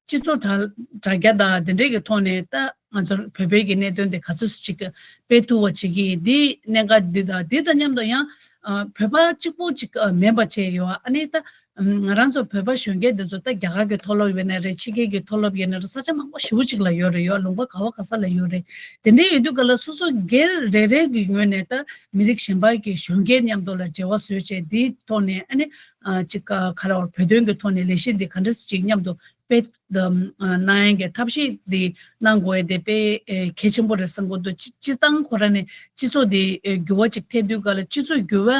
སྤྱི་ཚོགས་དྲ་དྲ་རྒྱ་དང་དེ་འདྲས་ཀྱི་ཐོག་ནས་ད་ང་ཚོར་བོད་པའི་གི་གནད་དོན་དེ་ག་ཚོད་ཅིག་སྤེལ་ཐུབ་པ་བྱེད་ཀྱི་འདི་གནད་འགག་འདི་དང་འདི་དང་མཉམ་དུ་ཡང་ཨ་བོད་པ་གཅིག་པོ་ཅིག་ཨ་མིན་པ་བྱས་ཡོད། ཨ་ནི་ད་ང་རང་ཚོ་བོད་པ་གཞོན་སྐྱེས་འདི་ཚོ་ད་རྒྱ་གར་གྱི་མཐོ་སློབ་ཡིན་ན་རེད། ཕྱི་རྒྱལ་གྱི་མཐོ་སློབ་ཡིན་ན་རེད། ས་ཆ་མང་པོ་ཞེ་པོ་ཅིག་ལ་ཡོད་རེད། ཡོད་ལུང་པ་ག་བ་ག་ས་ལ་ཡོད་རེད། དེ་འདྲའི་ཡོད་དུས་ག་ལ་སོ་སོ་སྒེར་རེ་རེ་གི་ངོས་ནས་ད་མི་རིགས་གཞན་པ་གི་གཞོན་སྐྱེས་མཉམ་དུ་ལ་འབྲེལ་བ་བཟོས་བྱས་དེའི་ཐོག་ནས་ཨ་ནི། ཨ་ཅིག་ཨ་ག་ལ་བར་བོད་དོན་གྱི་ཐོག་ནས་ལས་གཞི་འདི་ག་འདྲ་ཞིག་མཉམ་དུ་ སྤེལ་གནང་ཡ་གི་ཐབས་ཤེས་དེ་གནང་དགོས་ཡ་དེ་དཔེ་གལ་ཆེན་པོ་རེད་བསམ་གྱི་འདུག་སྤྱི་སྤྱི་བཏང་ཁོ་རང་ནས་སྤྱི་ཚོགས་དེ་འགྱུར་བ་ཅིག་ཐེབས་དུས་ག་ལ་སྤྱི་ཚོགས་འགྱུར་བ་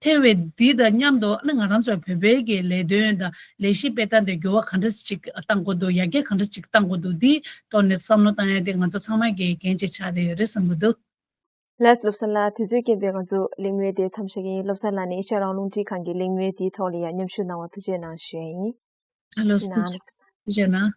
ཐེབས་པའི་འདི་དང་མཉམ་དུ་ཨ་ནི་ང་རང་ཚོའི་བོད་པའི་གི་ལས་དོན་དང་ལས་གཞི་སྤེལ་སྟངས་དེ་འགྱུར་བ་ག་འདྲ་ཅིག་བཏང་དགོས་འདུག་ཡར་རྒྱས་ག་འདྲ་ཅིག་བཏང་དགོས་འདུག་འདི་ཐོག་ནས་བསམ་བློ་བཏང་ཡ་དེ་ང་ཚོ་ཚང་མ་གི་འགན་ཅིག་ཆགས་བསྡད་ཡོད་རེད་བསམ་གྱི་འདུག་ལགས་སོ། བློ་བཟང་ལགས། དུས་ཚོད་རྐྱེན་པས་ང་ཚོ་གླེང་མོལ་དེ་མཚམས་བཞག་གི་ཡིན། བློ་བཟང་ལགས་ནས་ཨེ་ཤ་ཡ་རང་དབང་རླུང་འཕྲིན་ཁང་གི་གླེང་མོལ་དེའི་ཐོག་ལ་ཡང་མཉམ་ཞུགས་གནང་བར་ཐུགས་རྗེ་གནང་ཞུ་ཡ་ཡིན། ཨ་ལགས་སོ། ཐུགས་རྗེ་གནང་། ཐུགས་རྗེ་གནང་།